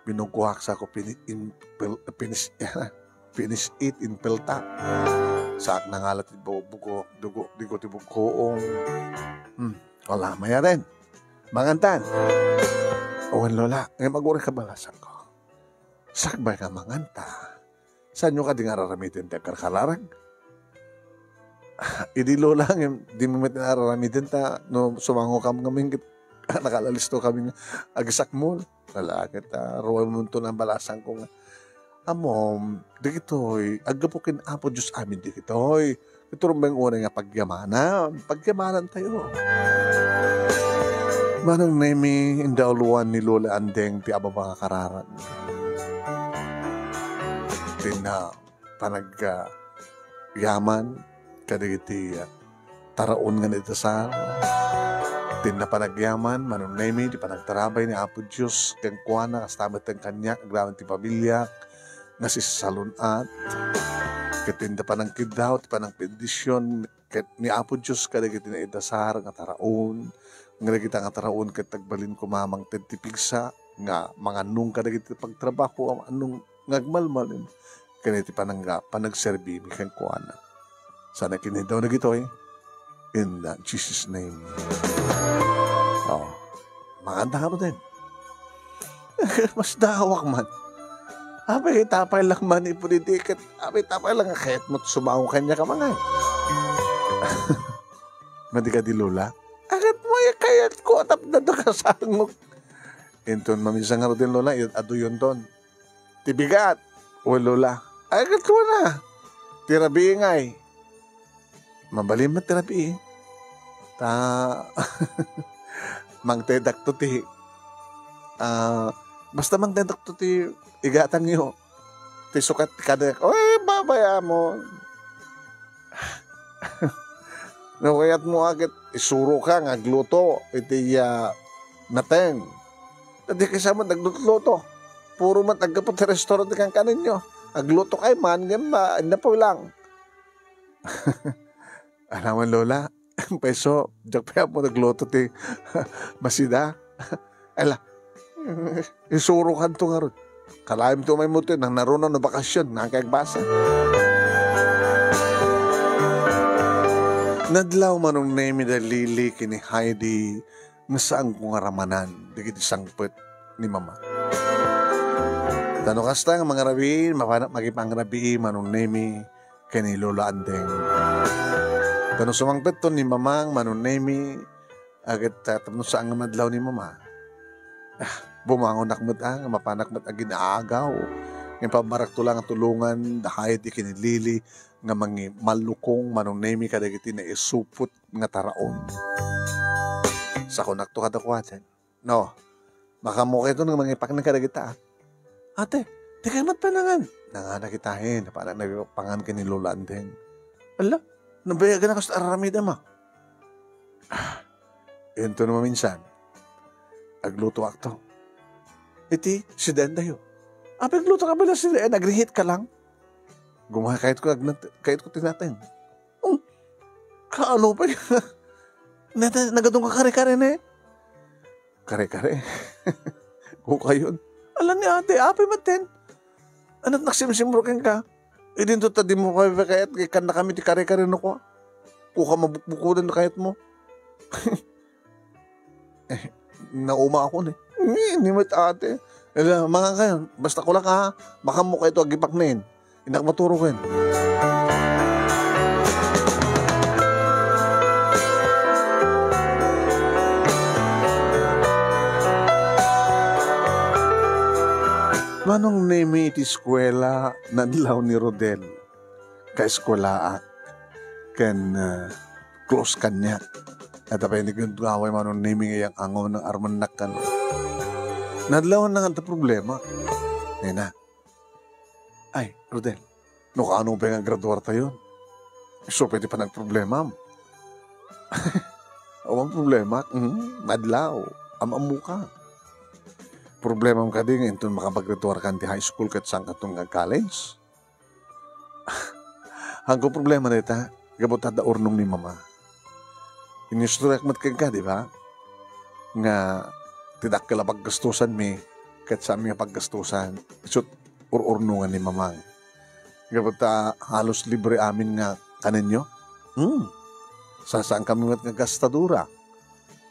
binuggoak, sako pini-, in-, pel-, pinis-, finish it in pelta. Saak nangalat ti bu-, bugo, dugo, dugo ti buggoong. Hmm, wala, mayaren. Mangantan. Wen, Lola, ngay maguray ka balasan ko. Sakbay nga manganta. Saanyo kadi nga araramiden ti agkarkararag? Idi Lola, ngem, di mo met araramiden ta no sumango kam ngamin ket nakalalisto kami nga agisakmol. Lalaki ta, ruay munto na balasan ko nga, "Ammom, dagitoy, aggapu ken Apo Dios amin dagitoy. Iturumbeng unay nga pagyamanan, pagyamanan tayo." Manong Nemi, indauluan ni Lola Andeng ti ababa nga kararag. Tinna panag-, ah, yaman kadagiti, ah, taraon nga naidasar. Tinna panagyaman, Manong Nemi, ti panagtarabay ni Apo Dios kenkuana, kasta met ken kaniak, agraman ti pamiliak nga sisalun-at. Ket tinna panangkiddaw, ti panangbendision ket ni Apo Dios kadagiti naidasar nga taraon, nga dagita nga taraon ket agbalin koma mangted ti pigsa nga mangannong kadagiti pagtrabaho a mangannong nga agmalmalem ken iti panangga-, panagserbimi kenkuana. Sana kiniddaw dagitoy in, uh, Jesus' name. Oh, manganda ka ruten. Mas dawak man. Apay, tapay lang man ipon idi ket apay, tapay lang nga kayat mo't sumango kaniak a mangan. Madi kadi, Lola? Agat mo, ya kayat ko, atap na to kasangok. Inton maminsan nga ruten, Lola, iyat aduyonton. Ti bigat. O, Lola. Agat ko na. Ti rabii ngay. Mabalin met ti rabii. Ta, mangtedak to ti, ah, basta mangtedak to ti igatangyo. Ti sukat ti kadek. Oy, babay-am. No kayat mo a ket isuro ka nga agluto iti, ah, nateng. Ta di kay sa met agluto-luto. Puro met aggapu ti restaurant ti kankanenyo. Agluto kay man, ngem, ah, innapoy lang. Alangan, Lola. Paiso, diak pay ammo nagluto ti masida. Ala, isurokanto ngarud. Kalaem ti umay mo ti, nang naruna no bakasyon, nang kay agbasa. Nadlaw Manong Nemi da Lily ken ni Heidi nga saanko nga ramanan dagiti sangpet ni Mama. Ta no kasta nga mangarabii, mapanak makipangrabii Manong Nemi ken ni Lola Andeng. Ta no sumangpetton ni Mamang Manong Nemi, aget, ah, tapno saan nga madlaw ni Mama. Ah, bumangonak met, ah, nga mapanak met agin-aagaw. Ngem pammarakto lang nga tulongan da Heidi ken ni Lily nga mangi-, mallukong Manong Nemi kadagiti naisupot nga taraon. Sakonakto kadakuadan. No, makaammo kayto nga mangipaknang kadagita, ah. Ate, dikay met panangan. Nangana kitaen, para nagpangan ken ni Lola Andeng. Ala, nabayagan a kasta aramid, ama. Ah, inton maminsan, aglutoakto. iti sidaentayo. Apay agluto ka bala sidaen, agrihitka lang. Gumay, kayatko agna-, kayatko ti nateng. Hmm, kaano pay? Nata-, nagadong ka kare-kare ne? Kare-kare? Kukayon. Ala ni ate, apay maten? Anat naksimsimro kenka? Idinto ta di mo kayat, kayat, kayat na kami ti kare-kare no kwa. Kuka mabukbukudan na kayat mo. Eh, nauma ako ni. Ni, ni met ate. Ila, mga kayo, basta kulak ha, baka mo kayo to agipaknen. Indak maturo ken. Manong Nemi iti eskuela, nadlaw ni Rodel. Kaeskuelaak. Ken, ah, close kaniak. At apay ni Guntuaway Manong Nemi nga yang angaw nang armannak kan. Nadlaw na nga anta problema. Nena. Ay, Rodel, no kaano pay nga graduar tayo? Isu pay ti panagproblemam. Awan problema. Mm, madlaw. Am-ammo ka. Problemam kadi nga inton makapaggraduar kan ti high school ket saan katon nga college? Haanko problema dayta, gapu ta adda urnong ni Mama. Inistoriak met kenka, di ba? Nga ti dakkel a paggastusanmi ket saanmi nga paggastusan, isut' ur-urnongan ni Mamang. Gapu ta halos libre amin nga kanenyo. Hmm. Sa-, saan kami met nga gastadora.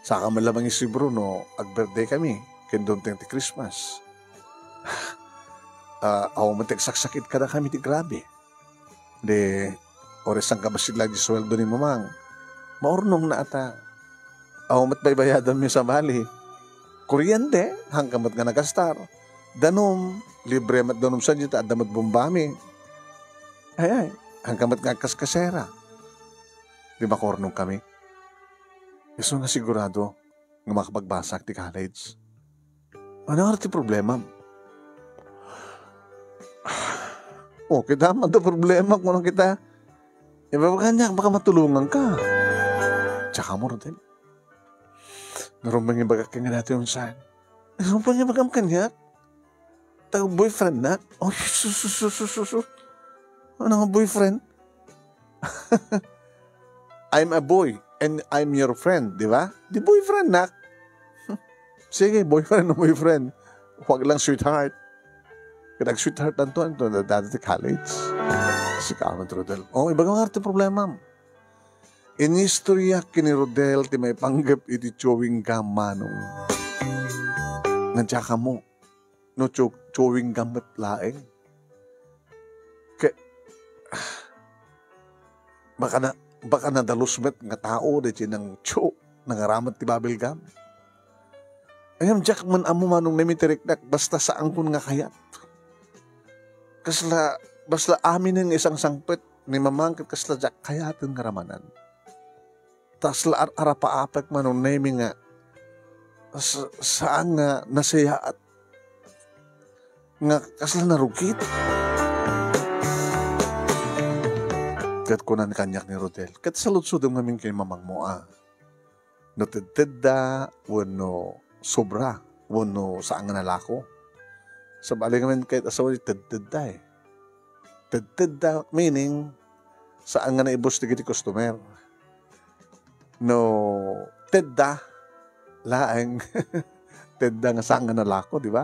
Saka man la mangisibro no ag-birthday kami, ken dunteng ti Christmas. Ah, awan met ti agsaksakit kadakami ti grabe. Di, ore sangkabassit la di sueldo ni Mamang. Maurnong na ata. Awan met baybayadanmi sabali. Kuryente, haanka met nga nagastar. Danum, libre met danum sadiay ta adda met bombami. Ay, ay, haanka met nga agkaskasera. Di makaurnong kami. Isu nga sigurado nga makapagbasak ti college. Ano nga ti problemam? O, kita, adda problema, kunak ita. Ibabaga niya, baka matulungan ka. Tsaka mo, Rodel. Narumang ibagak kanya dati yung saan. Narumang ibagam kanya. Tag boyfriend na? Oh, sus, sus, sus, sus, sus. Ano nga boyfriend? I'm a boy and I'm your friend, di ba? Di boyfriend na. Sige, boyfriend o boyfriend. Huwag lang sweetheart. Kaya nag-sweetheart lang to, to, dati ti college. Si Carmen Trudel. Oh, ibaga nga ti problema. Inistorya ken ni Rodel ti maipanggep iti chewing gum, Manong. Nga diak ammo no chew-, chewing gum met laeng. Ke-, baka na, baka nadalus met nga tao daytoy nang chew, nangaramat ti bubble gum. Ngem diak man ammo, Manong Nemi, ti riknak, basta saankon nga kayat. Kasla, basta aminen nga isangsangpet ni Mamang ket kasla diak kayaten nga ramanan. Ta kasla ar-arapaapek, Manong Nemi, nga sa-, saan nga nasayaat, nga kasla narugit. Ket kunan kaniak ni Rodel, ket saludsodem ngamin ken mamangmo a no tedtedda wenno sobra wenno saan nga nalako. Sabali ngamin ket asawa ti tedtedda, eh. Tedtedda, meaning, saan nga naibus dagiti customer. No tedda laeng, tedda nga saan nga nalako, di ba?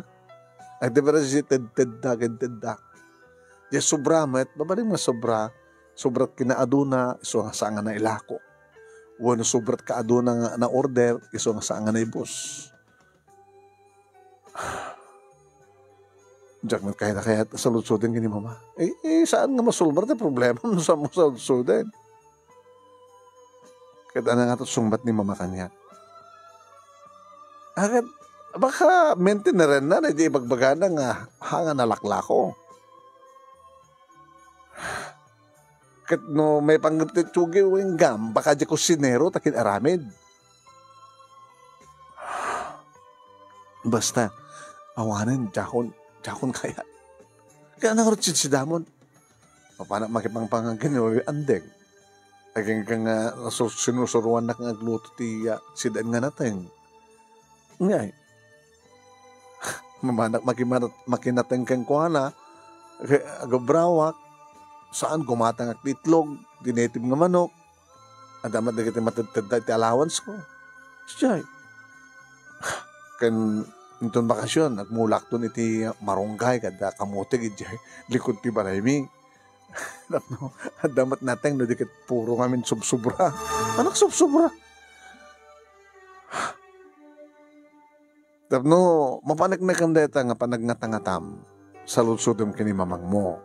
Ay, di ba, si ted-, tedda ken tedda. Di sobra met, babalik nga sobra, sobra kinaaduna, isu nga saan nga nailako. Wenno sobra kaaduna nga na-order, isu nga saan nga naibus. Diak met kayat, kayat saludsodem ken ni Mama. Eh, eh, saan nga masolbar ti problema no saan mo saludsodem? Ket ania nga ti sungbat ni Mama kaniak? Akat, baka maintindianna, iti ibagbagana nga, ha nga nalaklako. Ket no maipanggep ti chewing gum, baka diay kusinero ta kin-aramid. Basta, awanen, diakon, diakon kayat. Kaya nangarot sidsidamon. Mapanak makipangpangan ken ni Andeng. Agingga nga nasu-, sinusuroannak nga agluto ti, ah, sidaen nga nateng. Ngay. Mamanak, makimana-, makinateng kenkuana, ke-, agabrawak, saan, gumatangak ti itlog, ti native nga manok, adda met dagiti matedtedda iti allowance ko. Sijay. Ken inton bakasyon, agmulakton iti marunggay kadda kamutik idiay likod ti balaymi. Tapno, adda met nateng no di ket puro ngamin subsubra. Anak subsubra. Tapno mapaneknekem dayta nga panagngata-ngatam, saludsodem ken ni mamangmo.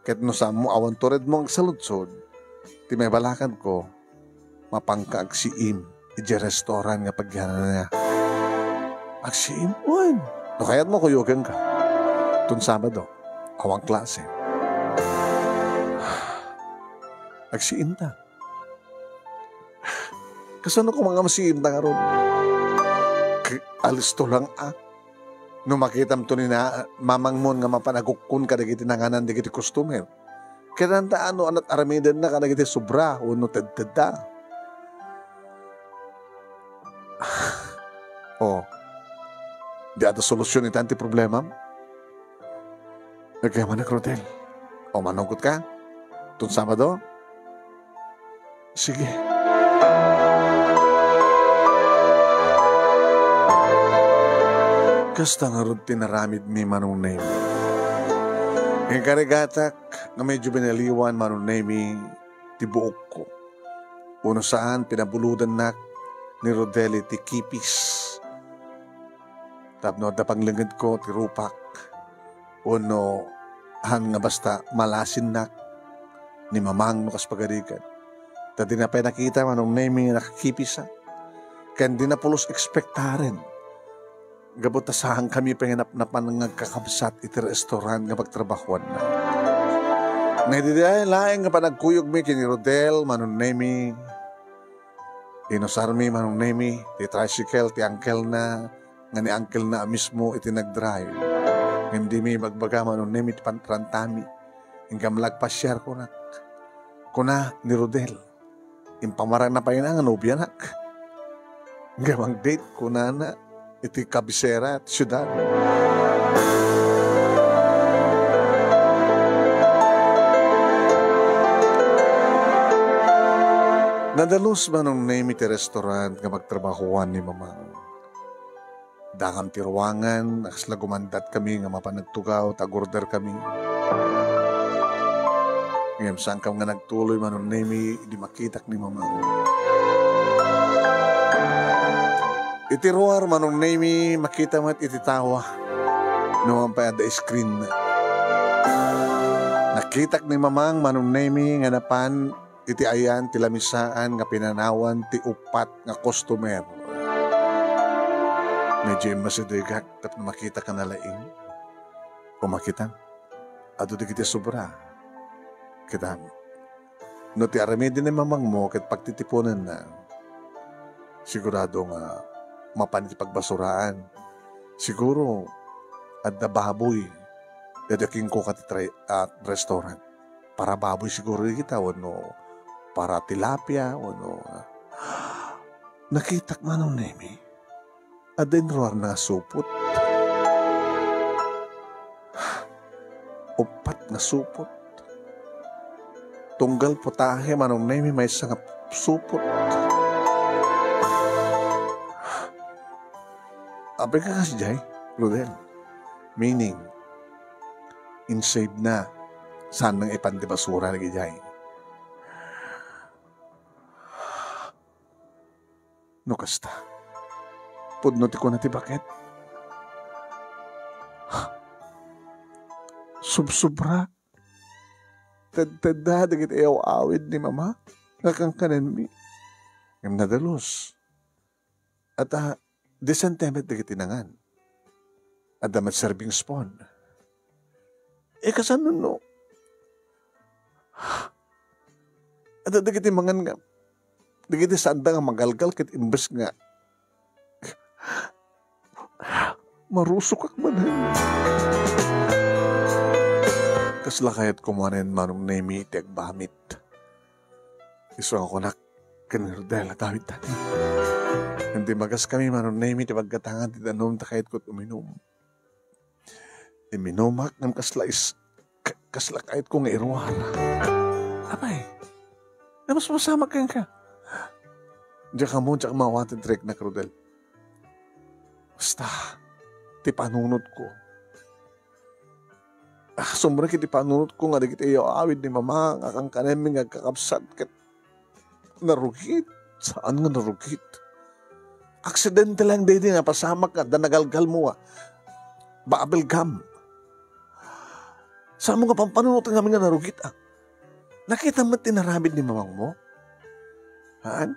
Ket no saanmo awan turedmo nga agsaludsod, ti maibalakadko, mapanka agsiim idiay restaurant nga pagyananna. Agsiim? Wen, no kayatmo, kuyogenka. Ton Sabado, awan klase. Agsiimta. Kasano koma nga masiimta ngarud? K-, alisto lang a. No makitamto ni na-, mamangmon nga mapan agukkon kadagiti nanganan dagiti customer, kailangan ta ano anat aramidenna kadagiti sobra wenno tedtedda. Oh, di adda solusyon itan ti problemam? Nagyamanak, Rodel. O, manungkot ka? Ton Sabado? Sige. Kasta ngarud ti naramidmi, Manong Nemi. Inkarigatak nga medyo binaliwan, Manong Nemi, ti buokko. Wenno saan, pinabulodannak ni Rodel iti kipis. Tapno adda panglengedko ti rupak, wenno han nga basta malasinnak ni mamang no kas pagarigan. Ta dina pay nakita, Manong Nemi, nga nakakipisak. Ken dina pulos ekspektaren. Gapu ta saankami pay nga napnapan nga agkakabsat iti restaurant nga pagtrabahoanna. Nga idi daydiay laeng nga panagkuyogmi ken ni Rodel, Manong Nemi, inusarmi, Manong Nemi, ti tricycle ti angkelna, nga ni angkelna a mismo iti nagdrive. Ngem dimi ibagbaga, Manong Nemi, ti panrantami. Inggam la agpasiar, kunak. Kuna ni Rodel, impamarangna pay nga nobianak. Ngem agdate, kunana, iti kabisera ti siudad. Nadalus, Manong Nemi, ti restaurant nga pagtrabahoan ni Mamang. Dangam ti ruangan, a kasla gumandatkami nga mapan agtugaw ta agorderkami. Ngem saankam nga nagtuloy, Manong Nemi, idi makitak ni Mamang. Iti ruar, Manong Nemi, makita met iti tawa. No man pay adda screen. Nakitak ni Mamang, Manong Nemi, nga napan iti ayan ti lamisaan nga pinanawan ti uppat nga customer. Medyo immasidegak tapno makita ka na laing. O makita, adu dagiti sobra. Kitam, no ti aramiden ni mamangmo ket pagtitiponenna, sigurado nga mapan iti pagbasuraan. Siguro, adda baboy daytoy kenkuka ti tray-, ah, restaurant. Para baboy siguro dagita, wenno para tilapia, wenno, ah, nakitak, Manong Nemi. Adda inruarna nga supot. Uppat nga supot. Tunggal putahe, Manong Nemi, maysa nga supot. Apay ka kasdiay, Rodel? Meaning, insave na, saan nang ipan ti basura dagidiay. No kasta, pudno ti kuna ti baket. Subsubra. Tedtedda dagiti aw-awid ni Mama nga kankanenmi. Ngem nadalus. At, ah, disente met dagiti nangan. Adda met serving spoon. Eh, kasano no? Adda dagiti mangan nga, dagiti sanda nga magalgal ket imbes nga marusokak manen. Kasla kayat kumanen, Manong Nemi, ti agbamit. Isu nga kunak ken ni Rodel a tawid tatta. Ngem ti imbagaskami, Manong Nemi, ti paggatangan ti danum ta kayatko uminum. Imminumak ngem kasla is-, ka-, kasla kayatko nga iruar. Apay, napasamak kenka. Diak ammo, diak maawaten ti riknak, Rodel. Basta, ti panunotko. Ah, sumrek iti panunotko nga dagiti yaw-awid ni Mama nga kankanenmi nga agkakabsat ket narugit. Saan nga narugit? Aksidente lang daydi napasamak nga adda nagalgalmo a bubble gum. Saanmo nga pampanunoten ngamin nga narugit, ah? Nakitam met ti inaramid ni mamangmo? Haan?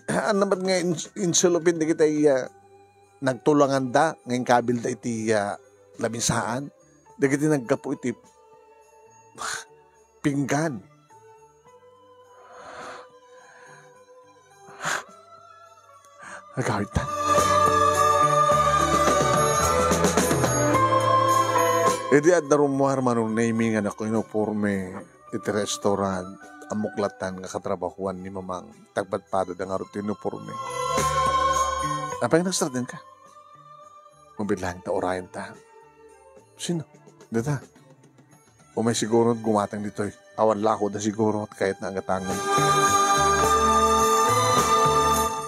Haan naman nga ins-, insulupin dagiti, ah, nagtulanganda nga inkabilda iti, ah, lamisaan? Dagiti naggapu iti pinggan. Agawidtan. Idi adda rummuar Manong Nemy nga nakauniporme iti restaurant, ammok latta nga katrabahuan ni Mamang ti agpadpadada ngarud ti uniporme. Apay nga nagsaradengka? Mabiit laeng ta urayenta. Sino? Dita. Umay siguro gumatang ditoy. Awan lakoda siguro, kayatna a gatangen.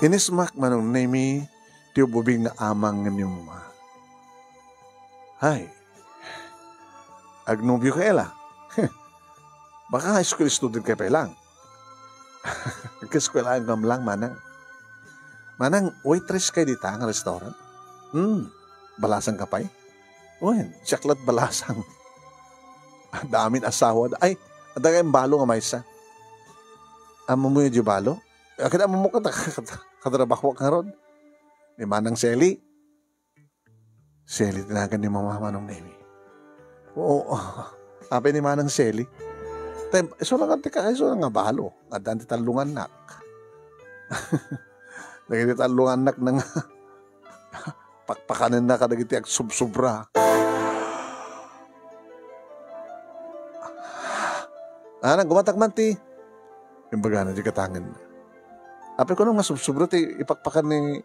Inismak Manong Nemy ti ububing nga amang ni Mama. Hay, agnobio ka, Ella? Baka high school student ka pa lang. Agkaeskuelaan ka man lang, Manang. Manang, waitress kay dita nga restaurant? Hmm, balasang ka pay? Wen, siak lat balasang. Adda amin asawa da. Ay, adda kay balo nga maysa. Ammomo di balo? Akin ammomo ka, kat-, kat-, katrabaho ka ngarud. Ni Manang Sally. Sally ti nagan ni Mama Manong Nemy. Oo, apay ni Manang Sally. Tay, isu lang ti ka, isu lang nga balo. Addan ti tallo nga annak. Dagiti tallo nga annak na nga pakpakanenna kadagiti agsubsubra. Ah, naggumatak man ti imbagana di gatangen. Apay kuno nga subsubra ti ipakpakan ni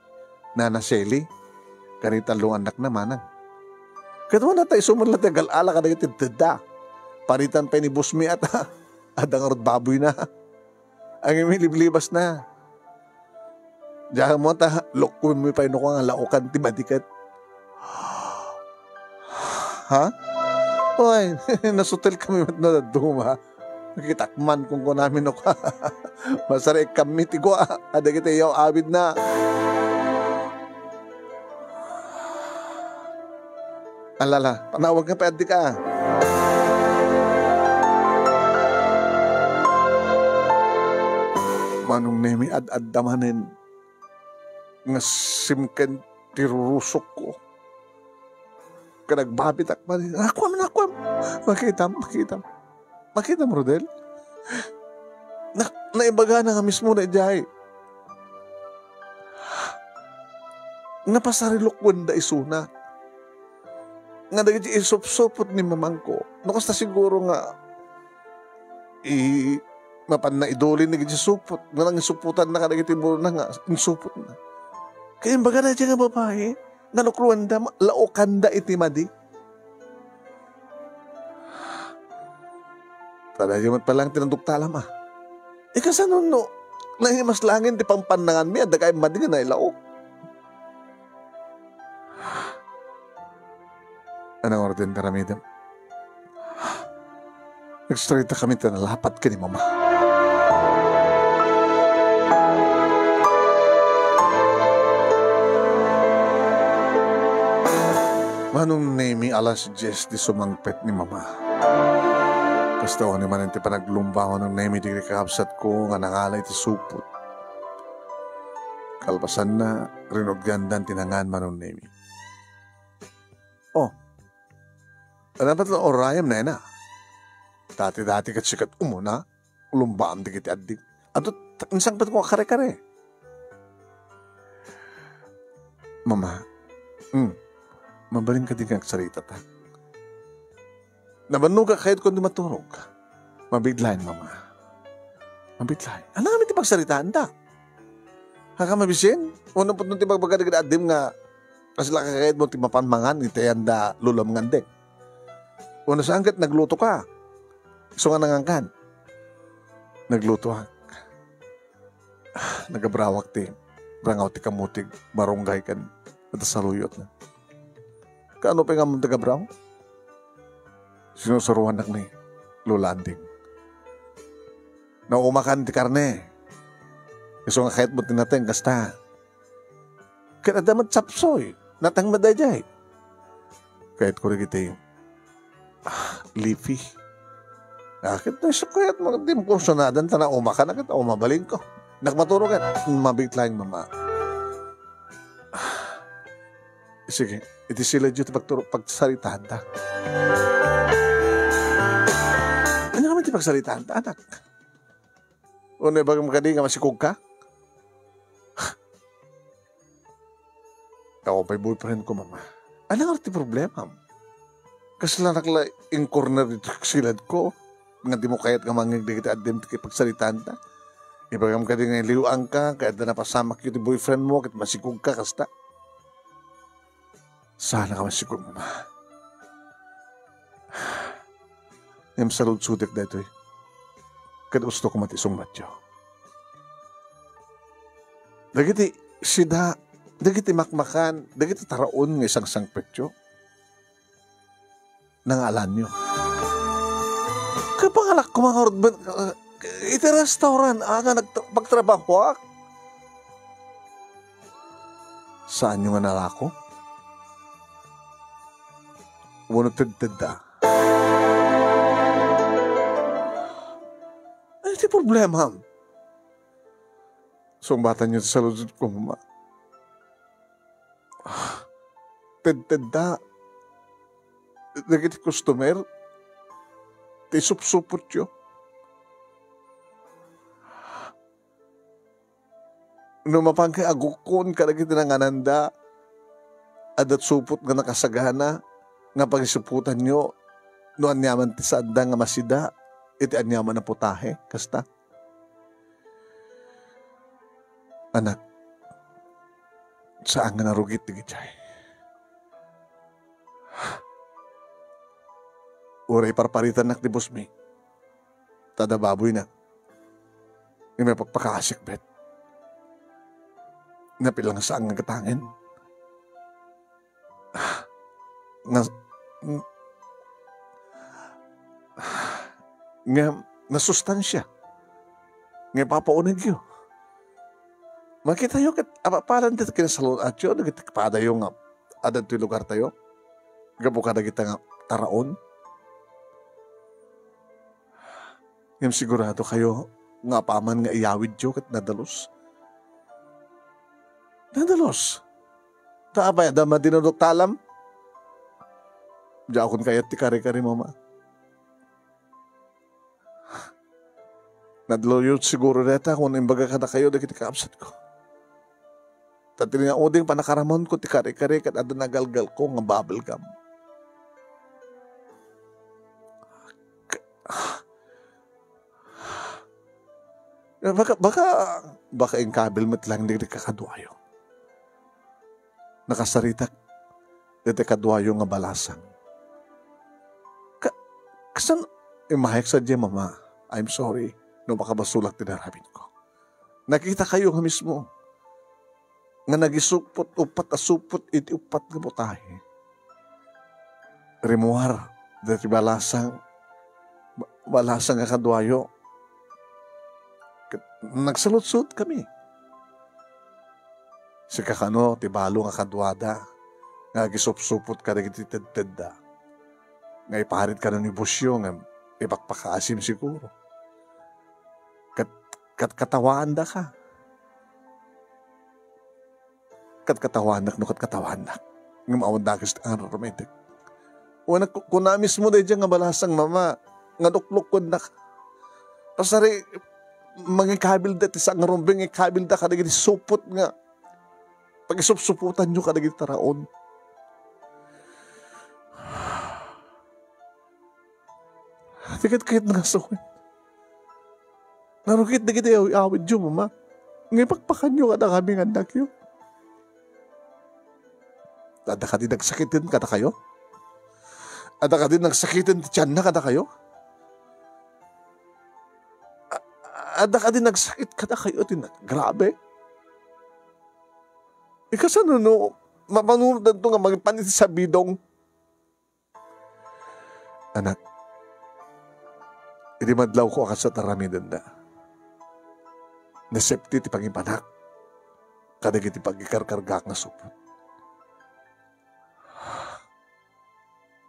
Nana Sally, kani tallo nga annakna, Manang. Ket wana ta isu met la ti agal-ala kadagiti tedda. Paritan pay ni Boss Miat, adda ngarud baboyna. Ang imiliblibasna. Diak mo ta, lukkuenmi pay no kua nga laokan ti madi ket. Ha? Oy, nasutel kami met no dadduma. Nakitak man kung kunami no kua. Masaraik kami ti kua. Adagiti yaw-awidna. Alala, panawag nga pay addi ka. Manong Nemy, ad-adda manen nga simken ti rurusokko. Ket nagbabitak manen. Nakuam, nakuam. Makitam, makitam. Makitam, Rodel. Na, naibagana nga mismo na idiay. Napasarilukkuenda isuna. Nga dagiti isupsupot ni mamangko. No, kasta siguro nga i-, mapanna idulin dagiti supot. Nga nangisupotannaka dagiti burona nga insupotna. Kaya imbagana idiay nga babai, nalukluanda, laokanda iti madi. Tadayo met pay lang ti nanduktalam, a. Ikasano no, naimas langin ti pampannanganmi, adda kay madi nga nailaok. Anong orden ti aramidem? Nagsarita kami ta nalapat ken ni Mama. Manong Nemy, alas dies ti sumangpet ni Mama. Kasta ni manen ti panaglumba Manong Nemy, dagiti kakabsatko nga nangala iti supot. Kalpasanna, rinuggandan ti nangan Manong Nemy. Oh, ano ba't urayam na yan, a? Dati-dati ket sikat umuna, lumbaam dagiti addik. Adu, insangpetko a kare-kare. Mama, hmm, mabalin kadi nga agsaritata. Nabannogak, kayatko ti maturog. Mabiit laeng, Mama. Mabiit laeng. Ania ngamin ti pagsaritaanda? Haka mabisin? Uno putno ti bagbaga dagiti addim nga kasla kakayatmo ti mapan mangan iti ayanda lulam nga andek. Wenno saan ket naglutoka? Isu nga nangankan. Naglutoak. Nagabrawak ti rangaw ti kamutig, marunggay ken adda saluyotna. Kaano pay nga ammom ti gabraw? Sinusuroannak ni Lola Anding. Naumakan ti karne. Isu nga kayatmo ti nateng kasta. Ket adda met sapsoy, nateng met daydiay. Kayatko dagiti, ah, leafy. Ah, ket no isu kayatmo, di mo kursonadan, ta naumakan, ket mabalinko. Nakmaturo ket, mabit laeng, Mama. Ah, sige, iti siledyo ti pagturo-, pagsaritaanta. Ania ngamin ti pagsaritaanta, anak? Wenno ibagam kadi nga masikogka? Awan pay boyfriend ko, Mama. Ania ngarud ti problemam? Kaslanak la in-corner ditoy siledko nga dimo kayat nga mangngeg dagiti addim ti pagsaritaanta? Ibagam kadi nga iliw-angka, kayat ta napasamakyo ti boyfriend mo, ket masikogka kasta? Saan a ka masikog, Mama. Ngem saludsodek daytoy. Ket gusto ko met isungbatyo. Dagiti sida, dagiti makmakan, dagiti taraon nga isangsangpetyo, nangaalanyo. Kapangalak ko mangarud ben, uh, iti restaurant, ah, nga nagtra-, pagtrabahoak. Saanyo nga nalako? Wenno tedtedda? Ania ti problemam? Sungbatanyo ti saludsodko, Mama. Tedtedda dagiti customer ti supsupotyo. No mapan kay agukon kadagiti nangananda, adda supot nga nakasagana nga pagisupotanyo no aniaman ti saanda nga masida iti aniaman a putahe, kasta? Anak, saan nga narugit dagiti ay. Uray parparitannak ti busmi, ta adda baboyna. Ngem ipakpakaasik met. Napila nga saan nga gatangen. Nga, nga nasustansia nga ipapaunegyo. Makitayo ket apapalan ti kinasalun-atyo dagiti padayo nga adda ditoy lugartayo gapu kadagita nga taraon. Ngem sigurado kayo nga apaman nga iyawidyo ket nadalus. Nadalus. Ta apay, adda madinudok talam? Diakon kayat ti kare-kare, Mama. Nadluyo siguro dayta kun imbaga kadakayo dagiti kakabsatko. Ta ti nauding panakaramanko ti kare-kare ket adda nagalgalko nga bubble gum. K-, baka, baka, baka inkabil met lang dagiti kakaduayo. Nakasaritak dagiti kaduayo nga balasang. Ka-, kasan, imayak sadiay, Mama. I'm sorry no makabasolak ti inaramidko. Nakitakayo nga mismo nga nagisupot uppat a supot iti uppat nga putahe. Rimmuar dagiti balasang, ba-, balasang a kaduayo. Ket nagsaludsodkami. Sika kano ti balo nga kaduada nga agisupsupot kadagiti tedtedda nga iparit kano ni Busyo nga ipakpakaasim siguro. Ket, ket katawaandaka. Ket katawaannak no ket katawaannak. Ngem awan dakes ti aramidek. Wen ku-, kuna mismo daydiay nga balasang, Mama, nga luklukkuennak. Pasari, mangikabilda ti sangarumbeng, ikabilda kadagiti supot nga pagisupsupotanyo kadagiti taraon. Ti ket kayat nga suen. Narugit dagiti aw-, awidyo, Mama. Nga ipakpakanyo kadakami nga annakyo. Adda kadi nagsakiten kadakayo? Adda kadi nagsakiten ti tianna kadakayo? A-, adda kadi nagsakit kadakayo ti na-, grabe? Ikasano no mapanunotdanto nga mangpan iti sabidong? Anak, idi madlawko a kasat aramidenda, nasepti ti pangipanak kadagiti pagikarkargaak nga supot.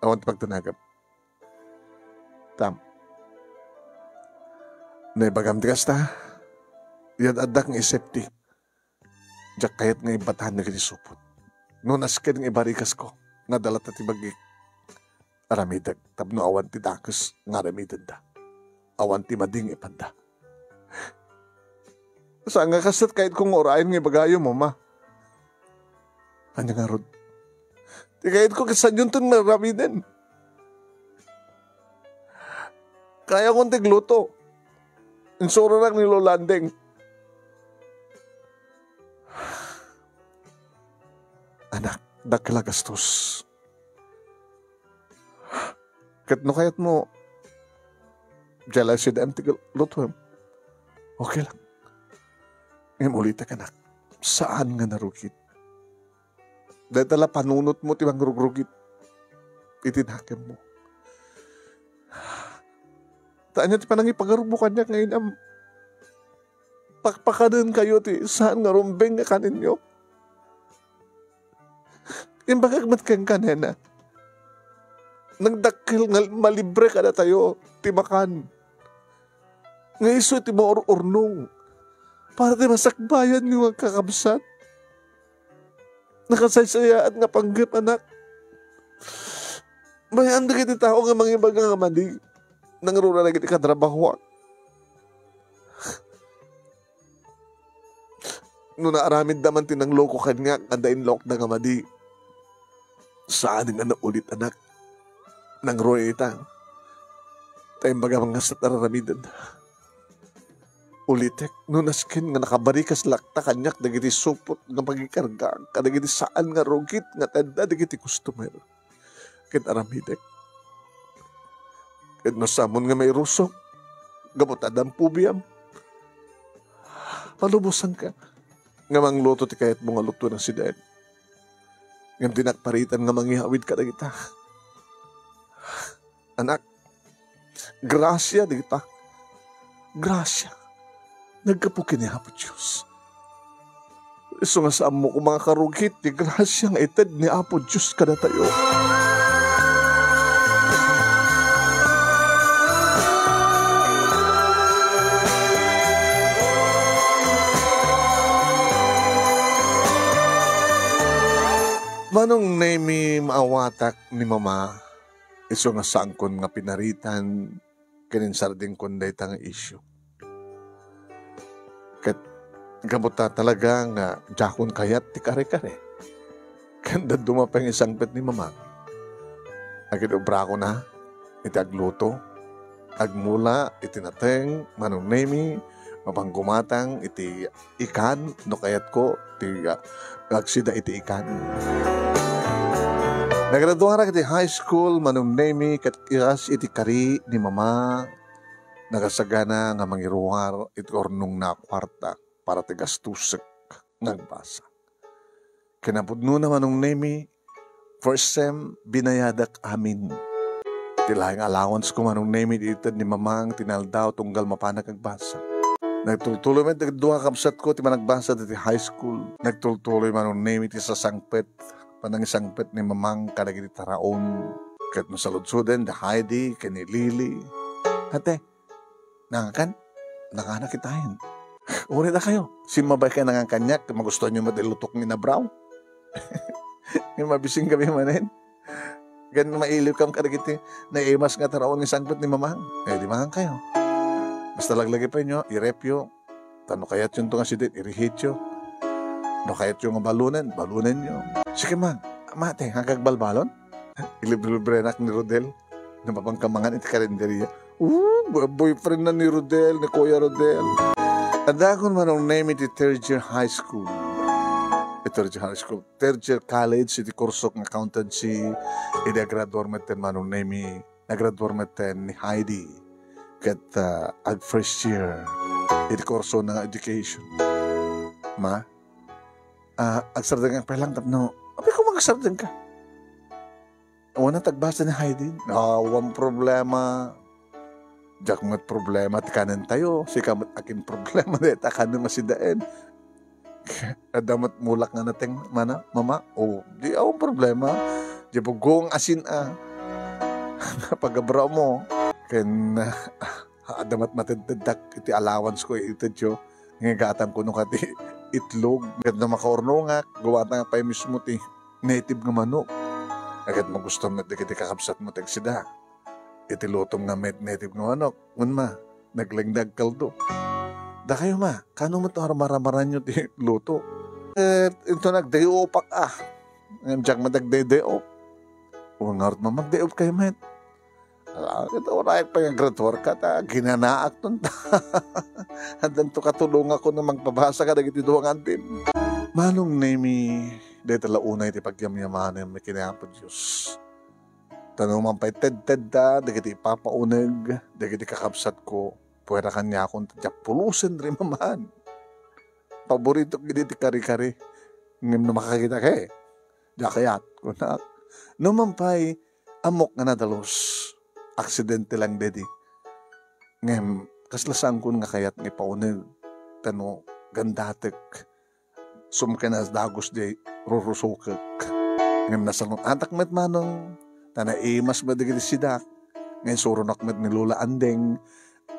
Awan ti pagtanagam. Tam. Naibagam ti kasta, yad addak nga isepti. Diak kayat nga ibbatan dagiti supot. No nasken nga ibarikasko, nadala ta ti bagik. Aramidek tapno awan ti dakes nga aramidenda. Awan ti madi nga ipanda. Saan nga kasat kayatko nga urayen nga ibagayo, Mama? Ania ngarud? Ti kayatko ket saanyonton nga aramiden. Kayakon ti agluto. Insuranak ni Lola Andeng. Anak, dakkel a gastos. Ket no kayatmo, diay la sidaem ti lutoem. Okay lang. Ngem ulitek, anak, saan nga narugit. Dayta la panunotmo ti mangrugrugit iti nakemmo. Ta ania ti panangipagarupmo kaniak nga inam? Pakpakadenkayo ti saan nga rumbeng nga kaninyo. Imbagak met kenka, nena. Nagdakkel nga malibre kadatayo ti makan nga isu ti maur-urnong para ti masakbayanyo nga agkakabsat. Nakasaysayaat nga panggep, anak. Bay-am dagiti tao nga mangibaga nga madi. Nangruna dagiti katrabahoak. No naaramidda man ti nangloko kaniak, adda inlokda nga madi. Saan nga naulit, anak. Nangruna ita. Ta imbagam nga saan a aramiden. Ulitek, no nasken nga nakabarikas lakta kaniak dagiti supot nga pangikargaak kadagiti saan nga rugit nga tedda dagiti customer ket aramidek. Ket no saamon nga mairusok, gapu ta addan pubiam, palubosanka nga mangluto ti kayatmo nga luto nga sidaen. Ngem dinak paritan nga mangiyawid kadagita. Anak, grasia dagita. Grasia. Naggapu ken ni Apo Dios. Isu nga saanmo koma nga karugit ti grasia nga ited ni Apo Dios kadatayo. Manong Nemi, maawatak ni Mama, isu nga saankon nga pinaritan ken insardengkon dayta nga isyu. Ket gapu ta talaga nga diakon kayat ti kare-kare, ken dadduma pay nga isangpet ni Mamang, agin-obrakona iti agluto, agmula iti nateng, Manong Nemi, mapanggumatang iti ikan, no kayatko, ti, ah, agsida iti ikan. Nagraduarak iti high school, Manong Nemi, ket kas iti kari ni Mama, nagasagana nga mangiruar iti urnongna a kuarta para ti gastosek nga agbasa. Kinapudnona, Manong Nemi, first sem, binayadak amin. Ti laeng allowance ko, Manong Nemi, ited ni Mamang ti naldaw tunggal mapanak agbasa. Nagtultuloy met dagiti dua a kabsatko ti managbasa ditoy high school. Nagtultuloy, Manong Nemi, ti sasangpet, panangisangpet ni Mamang kadagiti taraon. Ket no saludsoden, da Heidi ken ni Lily. Ate, nangakan? Nanganak itayen. Uray dakayo, simmabay kayo nangan kaniak, magustuhan yo met ti lutok nga inabraw. Nga mabising kami manen. Ken mailiwkam kadagiti naimas nga taraon nga sangpet ni Mamang. Eh, di mangan kayo. Basta laglagipenyo, irepyo. Ta no kayatyo nga sidaen, irihityo. No kayatyo nga balunen, balunenyo. Sige man, mate, agbalbalon? Ilibre-librenak ni Rodel. Napapangkamangan iti karinderia. Uh, boyfriend na ni Rodel, ni Kuya Rodel. Adakon, Manong Nemi, ti third year high school. Iti third year high school. Third year college, iti kursok nga accountancy, idi agraduar metten Manong Nemi, nagraduar metten ni Heidi. Ket, ah, ag first year, iti kursona nga education. Ma, ah, agsardengak pay lang tapno, apay ko magsardengka? Awan a tagbasa ni Heidi. Awan problema. Diak met problema ti kanentayo. Sika met akin problema dayta kanen a sidaen. Adda met mulak nga nateng, mana, mama. O, di awan problema. Di bugong asin a. Pagabraw mo. Ken, ah, adda met matedteddak iti allowance ko itedyo. Nga igatam ko no kadi itlog. Ket no makaurnongak, gawatak pay mismo ti native nga manok. Ket magusto met dagiti kakabsatmo ti agsida iti lutom nga met-, native nga manok. Wen ma, naglengda agkaldo. Dakayo ma, kano met maramaranyo ti luto? Eh, into nagday-opak a. Ngem diak met agday-day-op. O ngarud ma, magday-op kayo met. Ala, ket uray pay nga graduar ka, ta ginanaak ton ta. Addanto katulongak no mangpabasa kadagiti dua nga antim. Manong Nemi, dayta la unay ti pagyamyamanem ken ni Apo Dios. Ta no man pay tedtedda dagiti ipapauneg dagiti kakabsatko, puwera kaniakon ta diak pulosen rimaman. Paboritok idi ti kare-kare. Ngem no makakita ka, eh, diak kayat, kunak. No man pay, ammok nga nadalus. Aksidente lang dedi. Ngem, kasla saankon nga kayat nga ipauneg. Ta no, gandatek. Sumken a dagus di rurusukek. Ngem nasalun-atak met manong, ta naimas met dagiti sidak. Nga insuronak met ni Lola Andeng,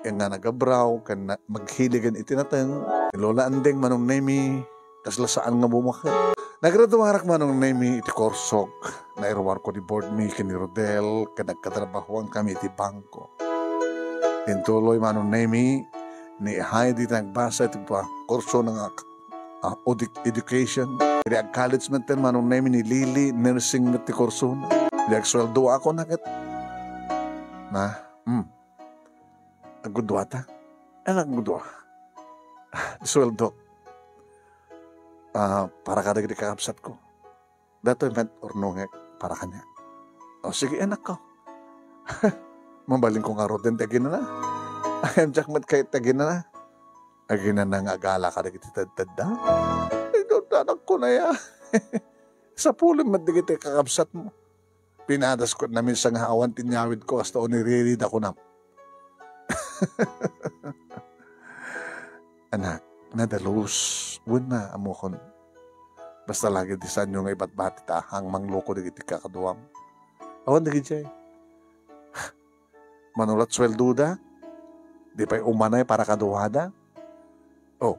nga nagabraw, ken na-, maghiligen iti nateng. Ni Lola Andeng, Manong Nemi, kasla saan nga bumaket. Nagraduarak, Manong Nemi, iti kursok. Nairuarko ni Board Me ken ni Rodel, ken nagkatrabahoan kami iti bangko. Intuloy, Manong Nemi, ni Heidi ti nagbasa iti pa-, kursona nga, ah, edu-, education. Idi ag-college metten, Manong Nemi, ni Lily, nursing met ti kursona. Idi agsueldoak, kunak ket, na, hmm, agguduata. Ay, naggudua. Sueldok. Ah, para kadagiti kakabsatko. Datoy met urnongek para kaniak. O, sige, anakko. Mabalinko ngaruden ti aginana. Ayan, diak met kayat ti aginana. Aginana nga agala kadagiti tedtedda. Ay, anakko na ya. Sapulem met dagiti kakabsatmo. Pinadasko met sa nga awan ti inyawidko, kasta unay ririda kunam. Anak, nadalus. Wen na, ammokon. Basta lagi ti saanyo nga ibatbati ta hang mangloko dagiti kakaduam. Awan dagidiay. Mano la't sueldoda? Di pay umanay para kaduada? Oh,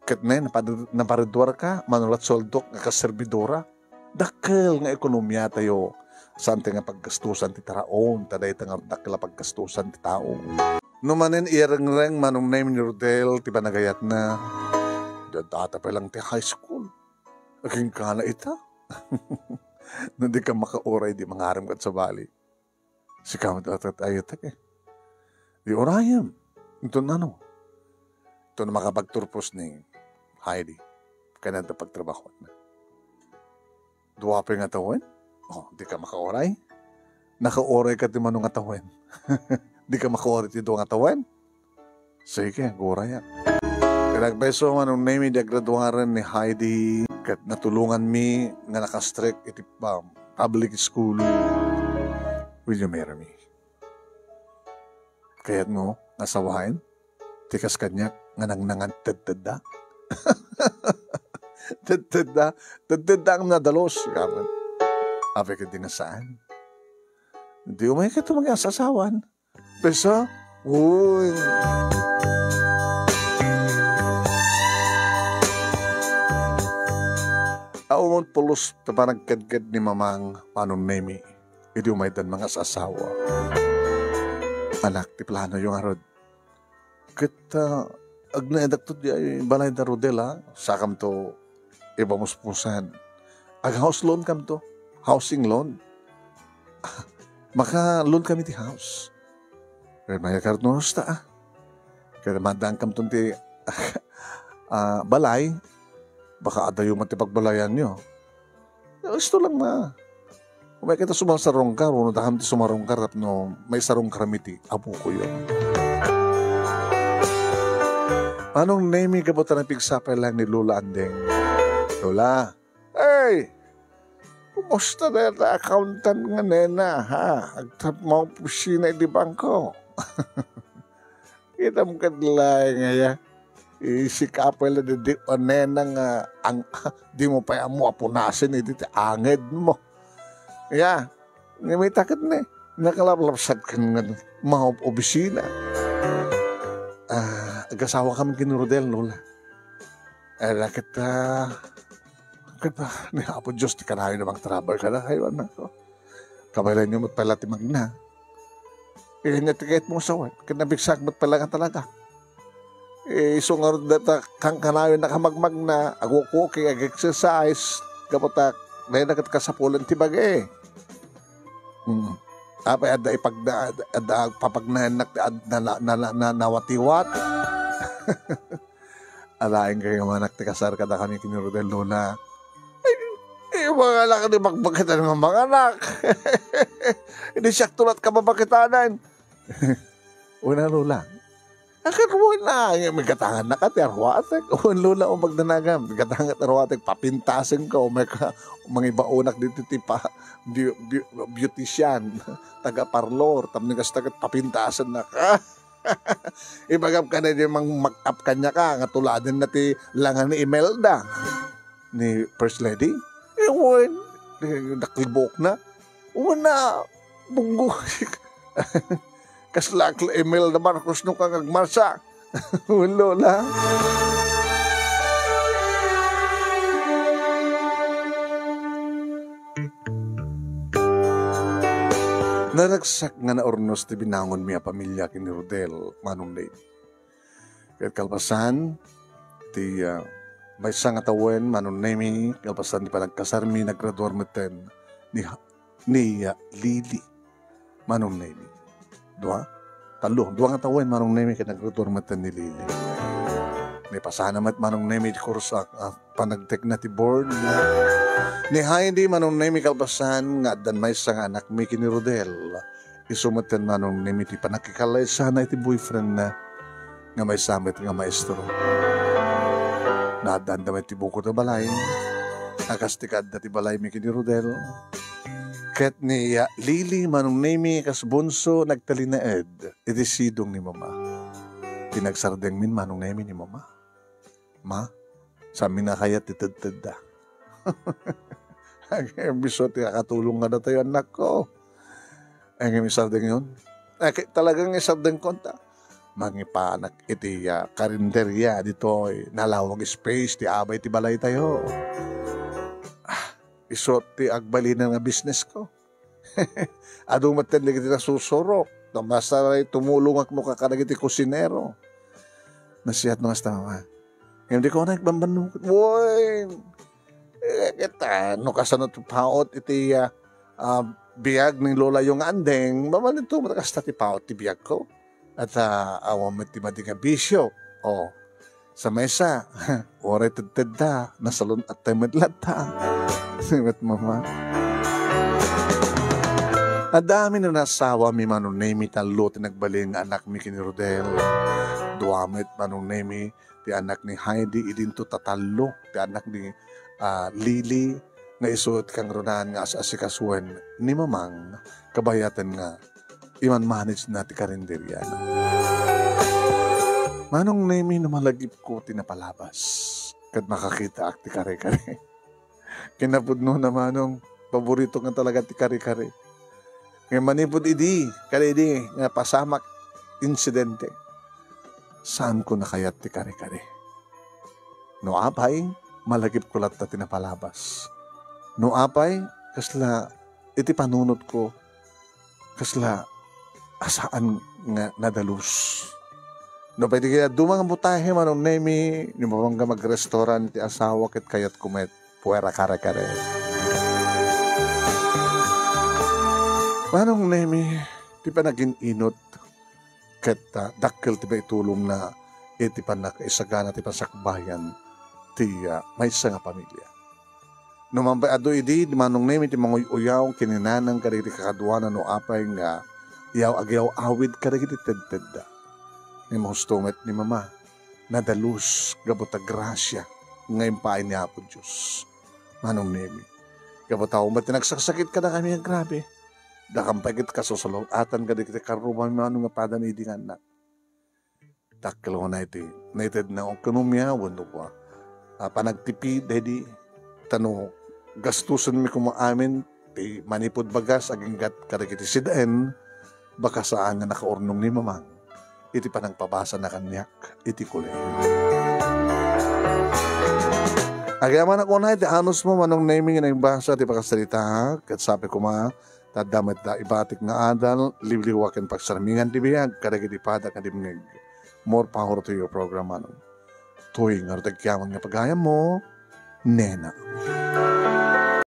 ket ne, napad-, napariduarka, mano la't sueldok nga kas serbidora? Dakkel nga ekonomiatayo. Saan ti nga paggastusan ti taraon, ta dayta nga dakkel a paggastusan ti tao. No manen iyarengreng Manong Nemi ni Rodel ti panagayatna, di adda ta pay lang ti high school. Agingga na ita. No di ka makauray, di mangarem kad sabali. Sika met a tat-, ayatek, eh. Di urayem. Inton ano? Inton makapagturpos ni Heidi. Kayatna pagtrabahoanna. Dua pay nga tawen? Oh, di ka makauray? Nakauray ka ti mano nga tawen. Di ka makauray ti dua nga tawen? Sige, agurayak. Ket agpayso, Manong Nemi, di agraduaren ni Heidi, ket natulonganmi nga nakastrek iti, um, public school. Will you marry me? Kayatmo nga asawaen ti kas kaniak nga nangnangan tedtedda? Tedtedda, tedtedda nga nadalus, kaman. Apay ket di nga saan. Di umay ket tumangay asasawan. Pesa? Uy. Awan pulos ti panagkedked ni Mamang Manong Nemi idi umaydan mangasasawa. Anak, ti planoyo ngarud. Ket, ah, agnaedakto diay balay da Rodel, ah. Sakamto ibamuspusan. Ag-house loan kamto. Housing loan. Maka-loan kami ti house. Ket mayat kartno hosta, ah. Ket maaddaankamton ti, ah, balay. Baka adayo met ti pagbalayanyo. Kasto lang na. Umay kita sumarsarungkar, wenno dakam ti sumarungkar tapno maisarungkarmi ti apokoyo. Manong Nemi, gapu ta napigsa pay laeng ni Lola Andeng. Lola, hey! Kumusta dayta accountant nga nena, ha? Agtap maopisina iti bangko. Kitam kad laeng aya. Isika pay la di, di, nena nga ang, di mo pay ammo a punasen iti ti anged mo. Ya, ngem ita ket ne, nakalaplapsat ken nga maob-, obisina. Ah, agasawa kami ken ni Rodel, Lola. Ala ket, ah, ket, ah, ni Apo Dios ti kanayon a mangtrabaho kadakayo, anakko. Kabaelanyo met pay la ti magna. Inya ti kayatmo nga sawen, ket napigsak met pay la nga talaga. Eh, isu ngarud dayta kankanayon a kamagmagna, agwawki, ag-exercise, gapu ta dayta ket kasapulan ti bagi. Hmm. Apay adda ipagna-, adda, adda papagnayannak ti ad-, na, na, na, na, nawatiwat. Alaenka nga manak ti kasar kadakami ken ni Rodel, Lola. Ay, ay, manganak ti bakbakitan nga manganak. Idi siak tulat kababakitanan. Una, Lola. Akat mo na, nga may gatangan na ka, ti arwatek. Wen, Lola, o magdanagam. Gatangan arwatek, papintasen ka, o may ka, mangibaonak dito ti pa, bi-, bi-, beautician, taga parlor, tapno kasta ket papintasen na ka. Ibagam kaniay mang-make up kaniaka, nga tuladen na ti langa ni Imelda, ni First Lady. Eh, wen, naklibok na. Wen na, bunggo. Kasla ak la Imelda Marcos no kang agmarsa. Wen, Lola. Naragsak nga naurnos ti binangonmi a pamilia ken ni Rodel, Manong Nemi. Ket kalpasan ti, ah, maysa nga tawen, Manong Nemi, kalpasan ti panagkasarmi, naggraduar metten ni, ni, ah, Lily, Manong Nemi. Dua? Tallo. Dua nga tawen, Manong Nemi, ket naggraduar metten ni Lily. Nipasana met, Manong Nemi, ti kurso a, a panagtekna ti board. Ni Heidi, Manong Nemi, kalpasan nga addan maysa nga anakmi ken ni Rodel. Isu metten, Manong Nemi, ti pannakikalaysana iti boyfriendna nga maysa met nga maestro. Naaddaanda met ti bukod a balay a kas ti kaadda ti balaymi ken ni Rodel. Ket ni, ah, Lily, Manong Nemi, kas bunso, nagtalinaed iti sidong ni Mama. Pinagsardengmin, Manong Nemi, ni Mama. Ma, saanmi a kayat ti tedtedda. Agay, isu ti akatulong kadatayo, anakko. Ay, ngem isardengyon. Ay, kay talagang isardengkon ta. Mangipanak iti, ah, karinderia ditoy nalawag space ti abay ti balaytayo. Ah, isu ti agbalinen nga business ko. Adu met dagiti nasusurok. Basta tumulongak no kadagiti kusinero. Nasayaat no kasta, Mama. Ngem di ko na igbambanno. Wen, eh, ket, ah, no kasano ti paot iti, ah, ah, biag ni Lolayo nga Andeng, mabalinto met kasta ti paot ti biagko. At, ah, awan met ti madi nga bisio. Oh, sa maysa, uray tedtedda, nasalun-attay met latta. Met, Mama. Adda amin no naasawami, Manong Nemi, tallo ti nagbalin nga anakmi ken ni Rodel. Dua met, Manong Nemi, ti anak ni Heidi, idinto ta tallo ti anak ni, ah, Lily, nga isu ti kangrunaan nga as-asikasuen ni Mamang, kabayaten nga iman-manage na ti karinderiana. Manong Nemi, no malagipko ti napalabas, ket makakitaak ti kare-kare. Kinapudnona, Manong, paborito nga talaga ti kare-kare. Ngem manipud idi, kadaydi nga pasamak insidente, saanko a kayat ti kare-kare. No apay, malagipko latta ti napalabas. No apay, kasla iti panunotko, kasla a saan nga nadalus. No pay ti kayat duma nga putahe, Manong Nemi, no mapangga magrestaurant ti asawa ket kayatko met, puera kare-kare. Manong Nemi, ti panagin-inot ket, ah, dakkel ti maitulongna iti pannakaisagana ti pasakbayan ti, ah, maysa nga pamilia. No man pay adu idi, di Manong Nemi ti manguy-uyaw ken ni Nanang kadagiti kakaduana no apay nga yaw-, agyaw-awid kadagiti tedtedda. Ngem husto met ni Mama, nadalus gapu ta grasia nga impaay ni Apo Dios. Manong Nemi, gapu ta met ti nagsakit kadakami nga grabe. Dakam pay ket kasusuluatan kadagiti karrubami, Manong, nga padami idi nga annak. Dakkel unay ti naited nga ekonomia wenno, ah, panagtipid daydi. Ta no gastusenmi koma amin ti manipud bagas aginggat kadagiti sed-en, baka saan nga nakaurnong ni Mamang iti panangpabasana kaniak iti kolehiyo. Agyamanak unay ti anusmo, Manong Nemi, nga nagbasa ti pakasarita, ket sapay koma, ta adda met da ibatik nga adal, liwliwa ken pagsarmingan ti biag kadagiti padak nga dimngeg. More power to your program, Manong. Toy nga rutagkiaman nga pagayammo, Nena.